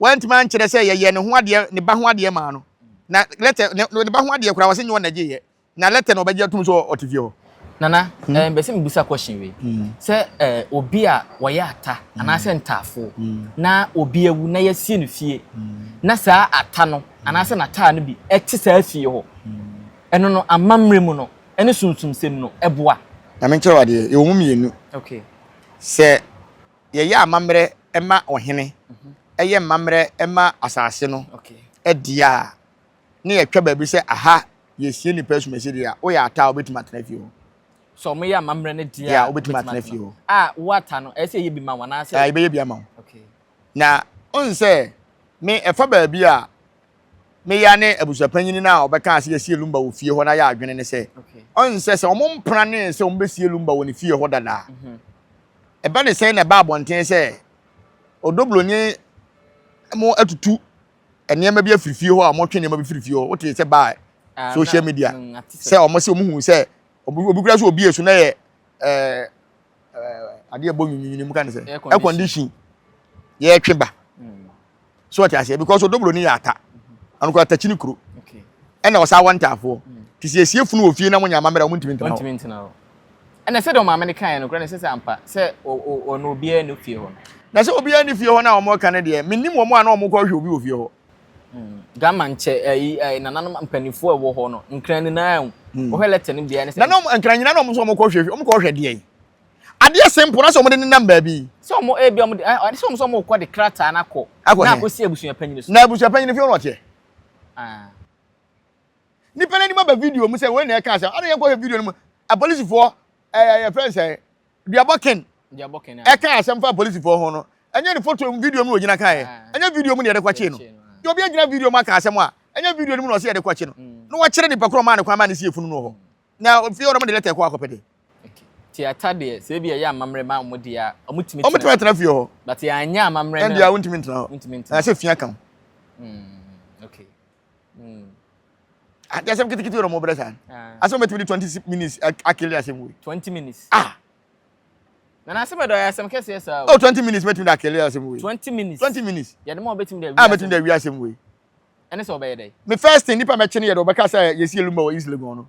wantumi ankyerɛ sɛ yɛyɛ ne ho adeɛ ne ba ho adeɛ maa no. Na lɛtɛ ne ne ba ho adeɛ koraa wɔsɛ nyɛ wɔn na gye yɛ. Na lɛtɛ na ɔbɛgye atum sɛ ɔte fie hɔ. Nana, hmm? eh, mbɛsɛ mebisa question wei. Sɛ eh, obi a wɔyɛ ata anaasɛ ntaafo na obi awu na yɛasie no fie na saa ata no anaasɛ n'ataa no bi ɛte saa fie hɔ ɛno no amammerɛ mu no ɛne sunsumsɛm no ɛboa. Na menkyerɛ wo adeɛ, yɛwɔ mu mmienu. Okay. Sɛ yɛyɛ amammerɛ ma ɔhene, ɛyɛ mmammerɛ ma asase no deɛ a, na yɛtwa baabi sɛ aha yɛsie nnipa asumasi deɛ a, woyɛ ata a wobɛtumi atena fie hɔ. Sɛ wɔyɛ amammerɛ no deɛ a, wobɛtumi atena fie hɔ. A wo ata no, ɛsɛ sɛ yɛyɛ bi ma wo anaasɛ? Yɛbɛyɛ bi ama wo. Okay. Na wohu sɛ me ɛfa baabi a meya ne abusuapanyini no a ɔbɛka sɛ yɛsie Lumba wɔ fie hɔ na yɛ adwene ne sɛ ɔn sɛ sɛ wɔn mpra ne sɛ wɔn bɛsie Lumba wɔ ne fie hɔ dada ɛba ne sɛn na ɛba abɔnten sɛ ɔdɔbloni mo atutu nneɛma bi afiri fie hɔ a wɔtwe nneɛma bi firi fie hɔ wote sɛ baa ah, social media mm, sɛ wɔn sɛ wɔn hu sɛ obi kura sɛ obi esu na yɛ ɛɛ ɛɛ adeɛ bɔ nyinyinyini mu ka ne sɛ air condition yɛtwe ba mm. so ɔte aseɛ because odobro ni yɛ ata ɔno kura atakyi ne kuro ɛna ɔsa awɔ ntaafoɔ mm. te sɛ esie funu wɔ fie na mo nya amammerɛ wɔn ntumi ntena hɔ. Ɛna sɛdeɛ ɔmaame no kaeɛ no koraa na ɛsɛ sɛ ampa sɛ ɔno obiara nni fie hɔ no. Na sɛ obiara nni fie hɔ no a wɔka no deɛ, mennim wɔn a na wɔkɔhwɛ obi wɔ fie hɔ. Gama nkyɛ ɛyi ɛyi nananom mpanimfoɔ a ɛwɔ hɔ no, nkran nyinaa o. Wɔhwɛ lɛtɛ no biara ne sɛ. Nananom nkran nyinaa na wɔn nso wɔkɔhwɛ wɔkɔhwɛ deɛ. Adeɛ simple na sɛ wɔde nenam baabi. Sɛ wɔn ebi wɔn de ɛ sɛ wɔn nso wɔkɔ de krataa no akɔ. Akɔ na akɔsi abusua panyin so. Na abusua panyin fie hɔ na ɔteɛ. Ah. Nipa n'anim aba video mu sɛ wei na ɛka asɛm ana yɛn kɔhwɛ video no mu apolisifoɔ ɛɛ yɛfrɛ no sɛ duabɔ ken ɛka asɛm fa apolisifoɔ ho no ɛnyɛ ne foto video mu na ogyina kaeɛ ɛnyɛ video mu na yɛde kɔkye no deɛ obi agyina video mu aka asɛm a ɛnyɛ video no mu na ɔsɛ yɛde kɔkye no na wɔkyerɛ nipa korɔ maa ne kwan maa ne si efunu no wɔ hɔ na fie hɔ de lɛtɛ kɔ akɔpɛ de. Ti ata deɛ sɛ ebi ɛyɛ amammerɛ ma wɔn deɛ a wɔn tumi tena. Wɔn tumi tena fie hɔ. But yɛn anyɛ amammerɛ no. Ɛndeɛ wɔn ntumi ntena hɔ. Ntumi ntena. Na sɛ fia kan. Okay. Ade asɛm ketekete wɔ mo brɛ saa. Asɛm bɛtumi de 20 minutes akele asɛm wei. 20 minutes. Ah. Na na asɛm ɛdɔ yɛ asɛm kɛseɛ saa o. Oh, 20 minutes bɛtumi de akele asɛm wei. 20 minutes. 20 minutes. Yɛde ma ɔbɛtumi de awi. Ah, bɛtumi de awi asɛm wei. Ɛne sɛ ɔbɛyɛ dɛ. Me first thing nipa mɛkye no yɛ de ɔbɛka sɛ yɛsi elumba wɔ East Legon no.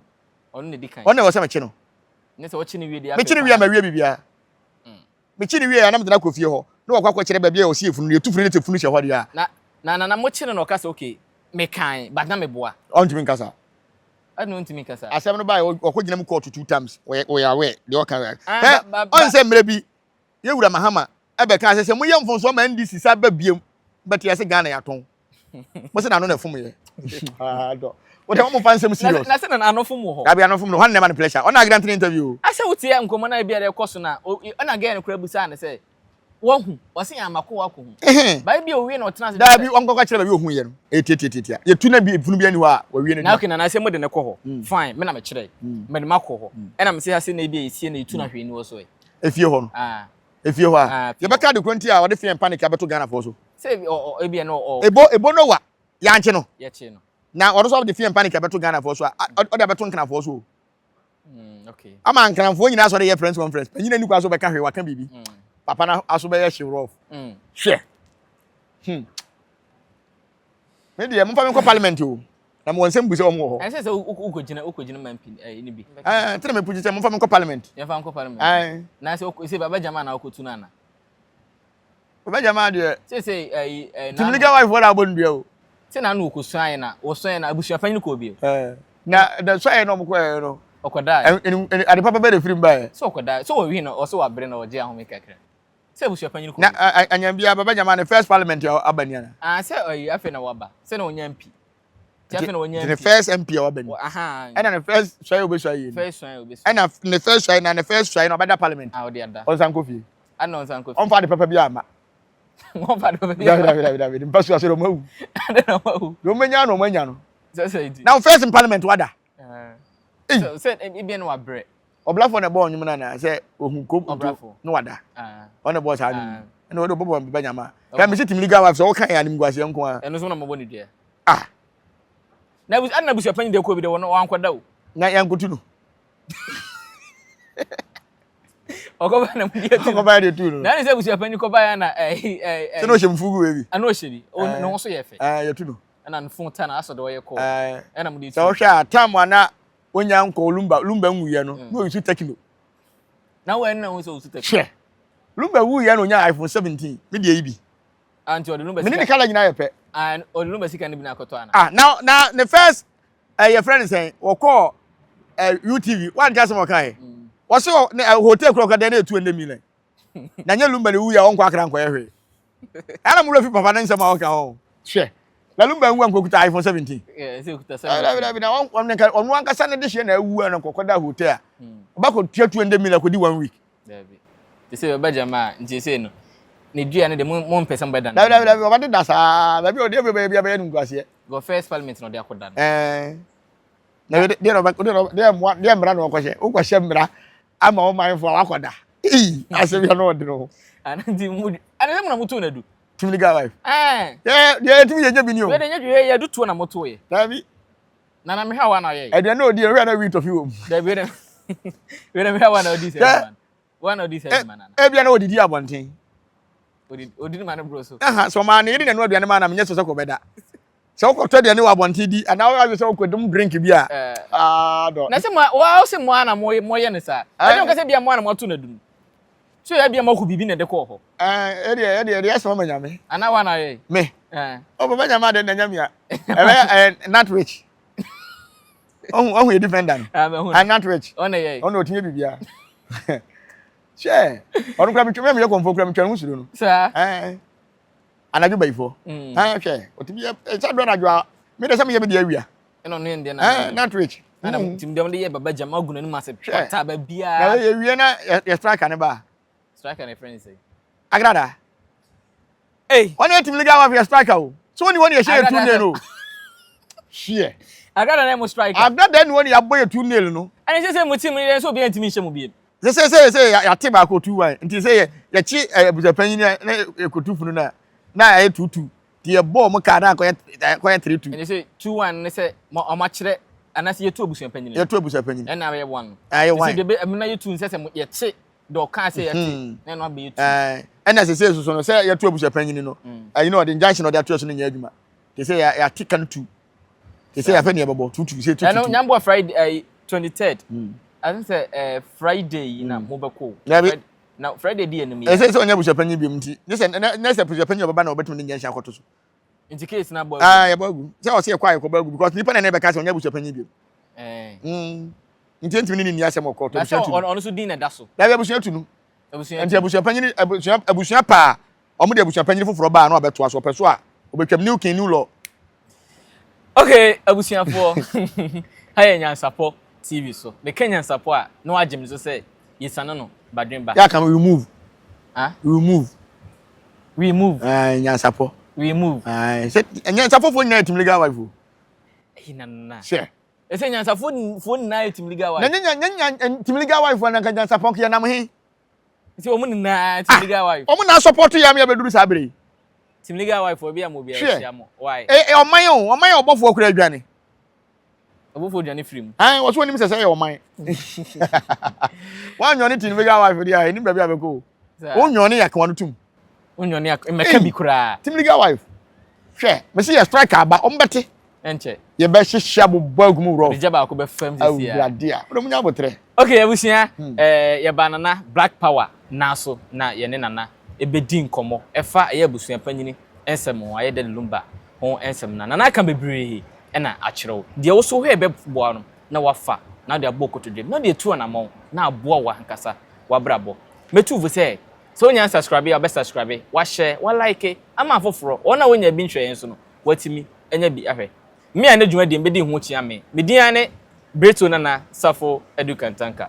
Ɔno na di kan. Ɔno na ɛwɔ sɛ mɛkye no. Ne sɛ ɔkye no wie deɛ. Mekye no wie a mawie biribiara. Mekye no wie a na mede no akɔ fie hɔ na wakɔ akɔkyerɛ baabi a ɔsi efunu no yɛtu funu no sɛ funu hyɛ hɔ deɛ a. Na na na na mokye no na ɔka sɛ okay mekan but na meboa. Ɔntumi nka saa. Ɛna ɔntumi nka saa. Asɛm no baeɛ ɔkɔ gyina mu kɔɔto two times ɔyɛ ɔyɛ aware deɛ ɔka yɛ. Hɛ ɔn sɛ mmerɛ bi yɛ wura Mahama ɛbɛka sɛ sɛ moyɛ mfomsoɔ ma NDC sa ba biem bɛte yɛse Ghana yɛatɔn. Mo se n'ano na ɛfom yɛ. Dɔ. Wo de wɔn fa nsɛm serious. Na se na n'ano fom wɔ hɔ. Dabi ano fom no hwan na ɛma no pressure. Ɔna agrant ne interview. Asɛ wotie nkɔmmɔ na ebi a ɛkɔ so na ɔna girl no koraa busaa no sɛ. Wahu. Ɔse yɛn ama kɔ wakɔhu. Ba ebi owie na ɔtena ase. Daabi ɔnkɔka kyerɛ baabi ohu yɛ no. Etiatiatia. Yɛtu na bi efunu bi ani hɔ a wawie no. Na okay nana sɛ mo de ne kɔ hɔ. Mm. Fine me na me kyerɛ. Mm. Me de ma kɔ hɔ. Mm. Ɛna me se ha se na ebi a esie na etu na hwee ni wɔ so ɛ. Efie hɔ no. Ah. Efie hɔ a. Ah, Yɛbɛka ade koro nti a ɔde fear and panic abɛto Ghanafoɔ so. Sɛ ebi ɛno ɔ. Ebo ebo no wa yɛankye no. Yɛkye no. Na ɔno nso ɔde fear and panic abɛto Ghanafoɔ so a ɔde abɛto Nkrafoɔ so o. Mm, ama nkranfoɔ nyinaa sɔre yɛ press conference panyin ani kwan so bɛka hwee waka biribi mm. papa no aso bɛyɛ hyew rough mm. hwɛ hmm. me deɛ momfa me nkɔ parliament o na mewɔ nsɛm bu sɛ wɔn wɔ hɔ. Ɛsɛ sɛ wokɔgyina wokɔgyina ma mpi ɛyi ne bi. Ɛɛ nti na meputi sɛ momfa me nkɔ parliament. Yɛmfa nkɔ parliament. Ɛɛ. Na sɛ sɛ baba gyama na wokɔtu no ana. Baba gyama deɛ. Sɛ sɛ ɛyi ɛɛ. Tumi legal wife wɔn abɔ ndua o. Sɛ na ano wɔkɔsua yɛ na wɔsua yɛ na abusua panyin kɔ bio. Ɛɛ na na sua yɛ na wɔn kɔ yɛ no. Ɔkɔdaa. Ɛn ade papa bɛ de firi mu ba yɛ. Sɛ ɔkɔdaa sɛ wɔwi no ɔsɛ wabere na ɔgye ahome kakra. Sɛ abusua panyin kɔ. Na anyambia baba gyama ne first parliament aba ni ana. Ah sɛ ɔyi afei na waba sɛ na ɔnya MP. Ti afei na ɔnya MP. Ne first MP a waba ni. Ɛna ne first sɔe obesua yie. First sɔe obesua. Ɛna ne first sɔe na ne first sɔe na ɔbɛda parliament. Ah ɔde ada. Ɔnsan kɔ fie. Ana ɔnsan kɔ fie. Ɔnfa ade papa bi ama. Ɔnfa ade papa bi ama. Dabi dabi dabi mpa so asɛ ɔmo awu. Ade na ɔmo awu. Deɛ ɔmo anya na ɔmo anya no. Sɛ sɛ nti. Na first in parliament wada. Sɛ ebi na wabrɛ. Ɔbrafoɔ na ɛbɔɔ nnwom no anaa sɛ ohun kom nto na wada ɔna ɛbɔɔ saa nnwom no ɛna ɔde ɔbɔbɔ bɛbɛ nyama hwɛ mesi tim legal wife sɛ ɔka yɛ animguaseɛ nko ara. Ɛno nso na mɔbɔ ne dua. Ah. Na ɛna abusua panyin deɛ kɔ bi deɛ wɔn wankɔda o. Na yɛnkotu no. Ɔkɔba na mu deɛ tu. Ɔkɔba deɛ tu no. Na ɛne sɛ abusua panyin kɔba yɛ na ɛɛ ɛɛ. Sɛ na ɔhyɛ mfugu wei bi. Ɛna ɔhyɛ bi. Ne ho so yɛ fɛ. Ɛɛ yɛtu no. Ɛna ne fon ta na asɔ de ɔyɛ kɔɔ. Ɛna mu deɛ tu. Sɛ ɔhwɛ a tam a na wonya nkɔ lumba lumba nwuyɛ no mm. na oyi so tekno. Na wɔn na wɔn sɛ osu tekno. Hwɛ lumba wuyɛ na onya iPhone 17 mi deɛ yi bi. Ah nti ɔde lumba sika. Mene ne kala nyinaa yɛ pɛ. Ah ɔde lumba sika ne bi na akɔtɔ ana. Ah na na ne first ɛyɛ eh, friend sɛn wɔkɔɔ eh, UTV wɔn nkyɛn asɛm ɔka yɛ. Wɔsɛ ne hotel kura ɔka dɛ na etu ɛnɛ million. Na nye lumba ne wuyɛ ɔnkɔ akra nkɔyɛ hwee. Ɛna mo wura fi papa ne nsɛm a ɔka ho. Hwɛ. Na Lumba nwu ankokuta iPhone 17. Dabi dabi na wɔn nka ɔno ankasa ne de hyɛ na awu a na nkɔkɔ da hotel a. Ɔba kɔ tua 200 million kɔdi one week. Dabi. Te sɛ ɔba gyama a nti sɛ no ne dua no de mo mo mpɛ sɛ mo bɛda no. Dabi dabi dabi ɔba de da saa baabi a ɔde bɛyɛ bi abɛyɛ no nkuaseɛ. Gɔ first parliament na ɔde akɔda no. Ɛɛ. Na deɛ deɛ ɔbɛ deɛ deɛ mmoa deɛ mmara na ɔkɔhyɛ wokɔhyɛ mmara ama ɔmanfo a wakɔda. Ee asɛm yɛ no ɔde no. Ana nti mo ana sɛ mo na mo to na du. Tumi legal wife. Ɛɛ. Yɛ deɛ yɛtumi yɛ nyɛ bi ni o. Wei de nyɛ dwi yɛ du tuo na mo to yɛ. Dabi. Na na mehwɛ wa na ɔyɛ. Aduane na odi yɛ na wi tɔfi wɔ mu. Dabi wei de wei de mehwɛ wa na odi sɛ ɛdwuma. Wa na odi sɛ ɛdwuma nana. Ebia na odidi abɔnten. Odi odi ma ne bro so. Aha sɛ ɔmaa ne yere na ɛno aduane ma na menyɛ sɛ sɛ kɔ bɛda. Sɛ wokɔtɔ aduane wɔ abɔnten di anaa woyɛ sɛ wokɔdom drink bi a ah dɔ. Na sɛ mo wa sɛ mo ana mo mo yɛ ne saa. Ɛnyɛ nka sɛ bia mo ana mo ato na dum. So yɛ bia mo akɔ biribi na ɛde kɔɔ hɔ. Ɛɛ ɛdeɛ ɛdeɛ ɛdeɛ asɛm ama nyame. Ana wa na yɛ. Me. Ɛɛ. O baba nyame ade na nyame a. Ɛbɛ ɛɛ not rich. Ɔhu ɔhu yɛ defender no. Ah mɛ hu. Ah not rich. Ɔna yɛ. Ɔna otumi bibia. Hyɛ ɔno kura mi twɛ mi yɛ kɔnfo kura mi twɛ ne ho suro no. Saa. Ɛɛ anadwo bayifoɔ. Mm. Ɛɛ hwɛ otumi yɛ ɛsɛ do anadwo a mi de sɛ mi yɛ mi de awia. Ɛna ɔno yɛ ndeɛ na. Ɛɛ not rich. Ɛna mm. Tim deɛ yɛ baba gyama agu n'anim ase pata ba biara. Na yɛ wie na yɛ striker ne ba. Striker ne friend sɛ. Agrada. Hey. Wɔn yɛ team league awa yɛ striker o. So wɔn ni wɔn yɛ hyɛ yɛ two nail o. Hyeɛ. Agrada na mo striker. Agrada ni wɔn yɛ abɔ yɛ two nail no. Ɛna sɛ sɛ mo team yɛ nso obi ntumi nhyɛ mo biem. Sɛ sɛ sɛ sɛ yɛate baako 2-1 nti sɛ yɛ yɛkye abusuapanyin na ekotu funu na na ayɛ 2-2 nti yɛbɔ ɔmo kaa na akɔyɛ akɔyɛ 3-2. Ɛnti sɛ 2-1 ne sɛ mo ɔmo akyerɛ anaasɛ yɛtu abusuapanyin. Yɛtu abusuapanyin. Ɛna ayɛ 1. Ayɛ 1. Sɛ de ɛmo na yɛtu nsɛ sɛ yɛkye deɛ ɔkaa sɛ yɛte na ɛno abɛyɛ tu. Ɛna sɛ sɛ soso no sɛ yɛtu abusuapanyin no ɛyi na ɔde injunction ɔde ato ɛso no nyɛ adwuma te sɛ yɛate ka no tu te sɛ yɛafɛ ne yɛbɛbɔ tutu sɛ tutu. Ɛno nyamboa Friday ɛyi 23rd. I think sɛ ɛɛ Friday yi na mo bɛ kɔ. Dabi. Na Friday di anim yi. Ɛsɛ sɛ ɔnyɛ abusuapanyin biom nti ne sɛ ne sɛ abusuapanyin ɔbɛba na ɔbɛtumi ne injunction akɔto so. Nti case na bɔ agu. Ah yɛbɔ agu. Sɛ ɔsɛ yɛkɔ a yɛkɔbɔ agu because nipa na ne bɛka sɛ ɔnyɛ abusuapanyin biom. Ɛɛ. Nti ntumi ne ne nni asɛm wɔ court. Na sɛ ɔno nso din na ɛda so. Dabi abusua tu no. Abusua Nti abusua panyin abusua abusua paa wɔn de abusua panyin foforɔ baa na ɔbɛtoa so ɔpɛ so a ɔbɛtwam new king new law. Okay, abusuafoɔ, ha yɛ Nyansapɔ TV so. Meka Nyansapɔ a, na wagye me so sɛ yɛsiane no badwen ba. Yɛ aka we move. Ah? We move. We move. Ɛɛ nyansapɔ. We move. Ɛɛ sɛ nyansapɔfoɔ nyinaa yɛ team legal wife o. Ɛyi na na. Sɛ. Ɛsɛ nyansafoɔ nyinaa yɛ team legal wife. Na nye nya nya team legal wife na nka nyansapɔ nka yɛnam he. Nti wɔn nyinaa team legal wife. Wɔn na support yɛ ama yɛbɛduru saa bere yi. Team legal wife obi a mo obi a ɛhyia mo. Why? Ɛ ɔman o ɔman yɛ ɔbɔfoɔ kura adwane. Ɔbɔfoɔ dwane firi mu. Ɛn wɔso wɔnim sɛ sɛ yɛ ɔman. Wɔanyɔ ne team legal wife deɛ a ɛnim baabi a bɛkɔ o. Wonyɔ ne yɛ akawa no tum. Wonyɔ ne mmɛka bi koraa. Team legal wife. Hwɛ mesi yɛ strike aba wɔn bɛte. Ɛnkyɛ. Yɛbɛhyehyɛ abobɔ agu mu rɔf. Gya baako bɛfam sisi a. Awurade a. Wode mo nya abotrɛ. Okay abusua, eh, yɛbaa Nana Black Power nan so na yɛne Nana ɛbɛdi nkɔmmɔ ɛfa ɛyɛ abusua panyini nsɛm ho, ayɛ Daddy Lumba ho nsɛm na Nana aka bebree ɛna akyerɛ wo. Deɛ wo so wohwɛ ɛbɛboa no na wafa na wode abɔ kotodwe na wode atu anamɔn na aboa wo ankasa w'abrabɔ. Mɛtu wo fo sɛ, sɛ wonnya unsubscribe a wobɛ subscribe, wahyɛ, wa like ama afoforɔ, wɔn a wɔnnya bi nhwɛeɛ nso no wɔatumi anya bi ahwɛ. Me a na dwumadie mbɛdi ho kyia me. Me din ara ne Brito Nana Safo Adu Kantanka.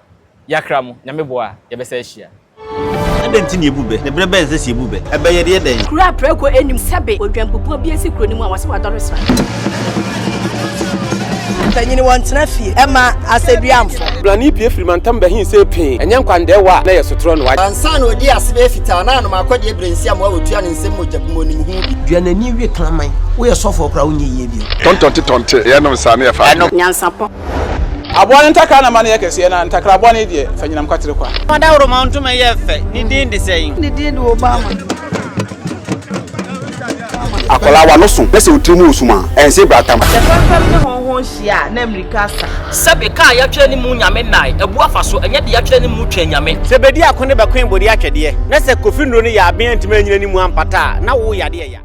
Yɛakra mo, Nyame boa a, yɛbɛsan ahyia. Adɛn nti na yɛbu bɛ? Na berɛ bɛn na ɛsɛ sɛ yɛbu bɛ? Ɛbɛ yɛ deɛ dɛn? Kuro a prako nnim sɛbe odwanbubuo bi asi kuro no mu a wɔse wadɔre sra. Mpanyini wɔntena fie mma asɛduamfo. Blani pue firi mantam bɛhe see pee, ɛnyɛ nkwandɛɛwa a na ɛyɛ sotorɔ no. Ansa na ɔdii ase bɛyɛ fitaa na anom akɔdeɛ berɛ nsi amoa wɔtua ne nsam mogya bi mu ɔnim ho bi. Dua n'ani we kraman. Woyɛ sɔfoɔ koraa wonyɛ yie bio. Tɔntɔnte tɔnte yɛnom saa ne yɛfa adwene. Nyansapɔ. Aboa no ntakra na ma no yɛ kɛseɛ, na ntakra bɔne deɛ, fa nyinam kwatere kwa. Ɔdawuroma ntoma yɛ fɛ, ne din de sɛn? Ne din de Obama. Akwadaa w'ano so na sɛ wo tiri mu wɔ sum a, ɛnse bratam. Sɛ fɛmfɛm ne hɔnhɔn hyia a, na mmirika asa. Sɛbe ka a yɛatwerɛ ne mu Nyame nnae, abu afa so, ɛnyɛ deɛ yɛatwerɛ ne mu Twɛn Nyame. Sɛ bedi ako ne bɛkoe bode atwɛdeɛ, na sɛ Kofi nnuro no yɛ aben antumi anyina ne mu ampata a, na wo yadeɛ ya.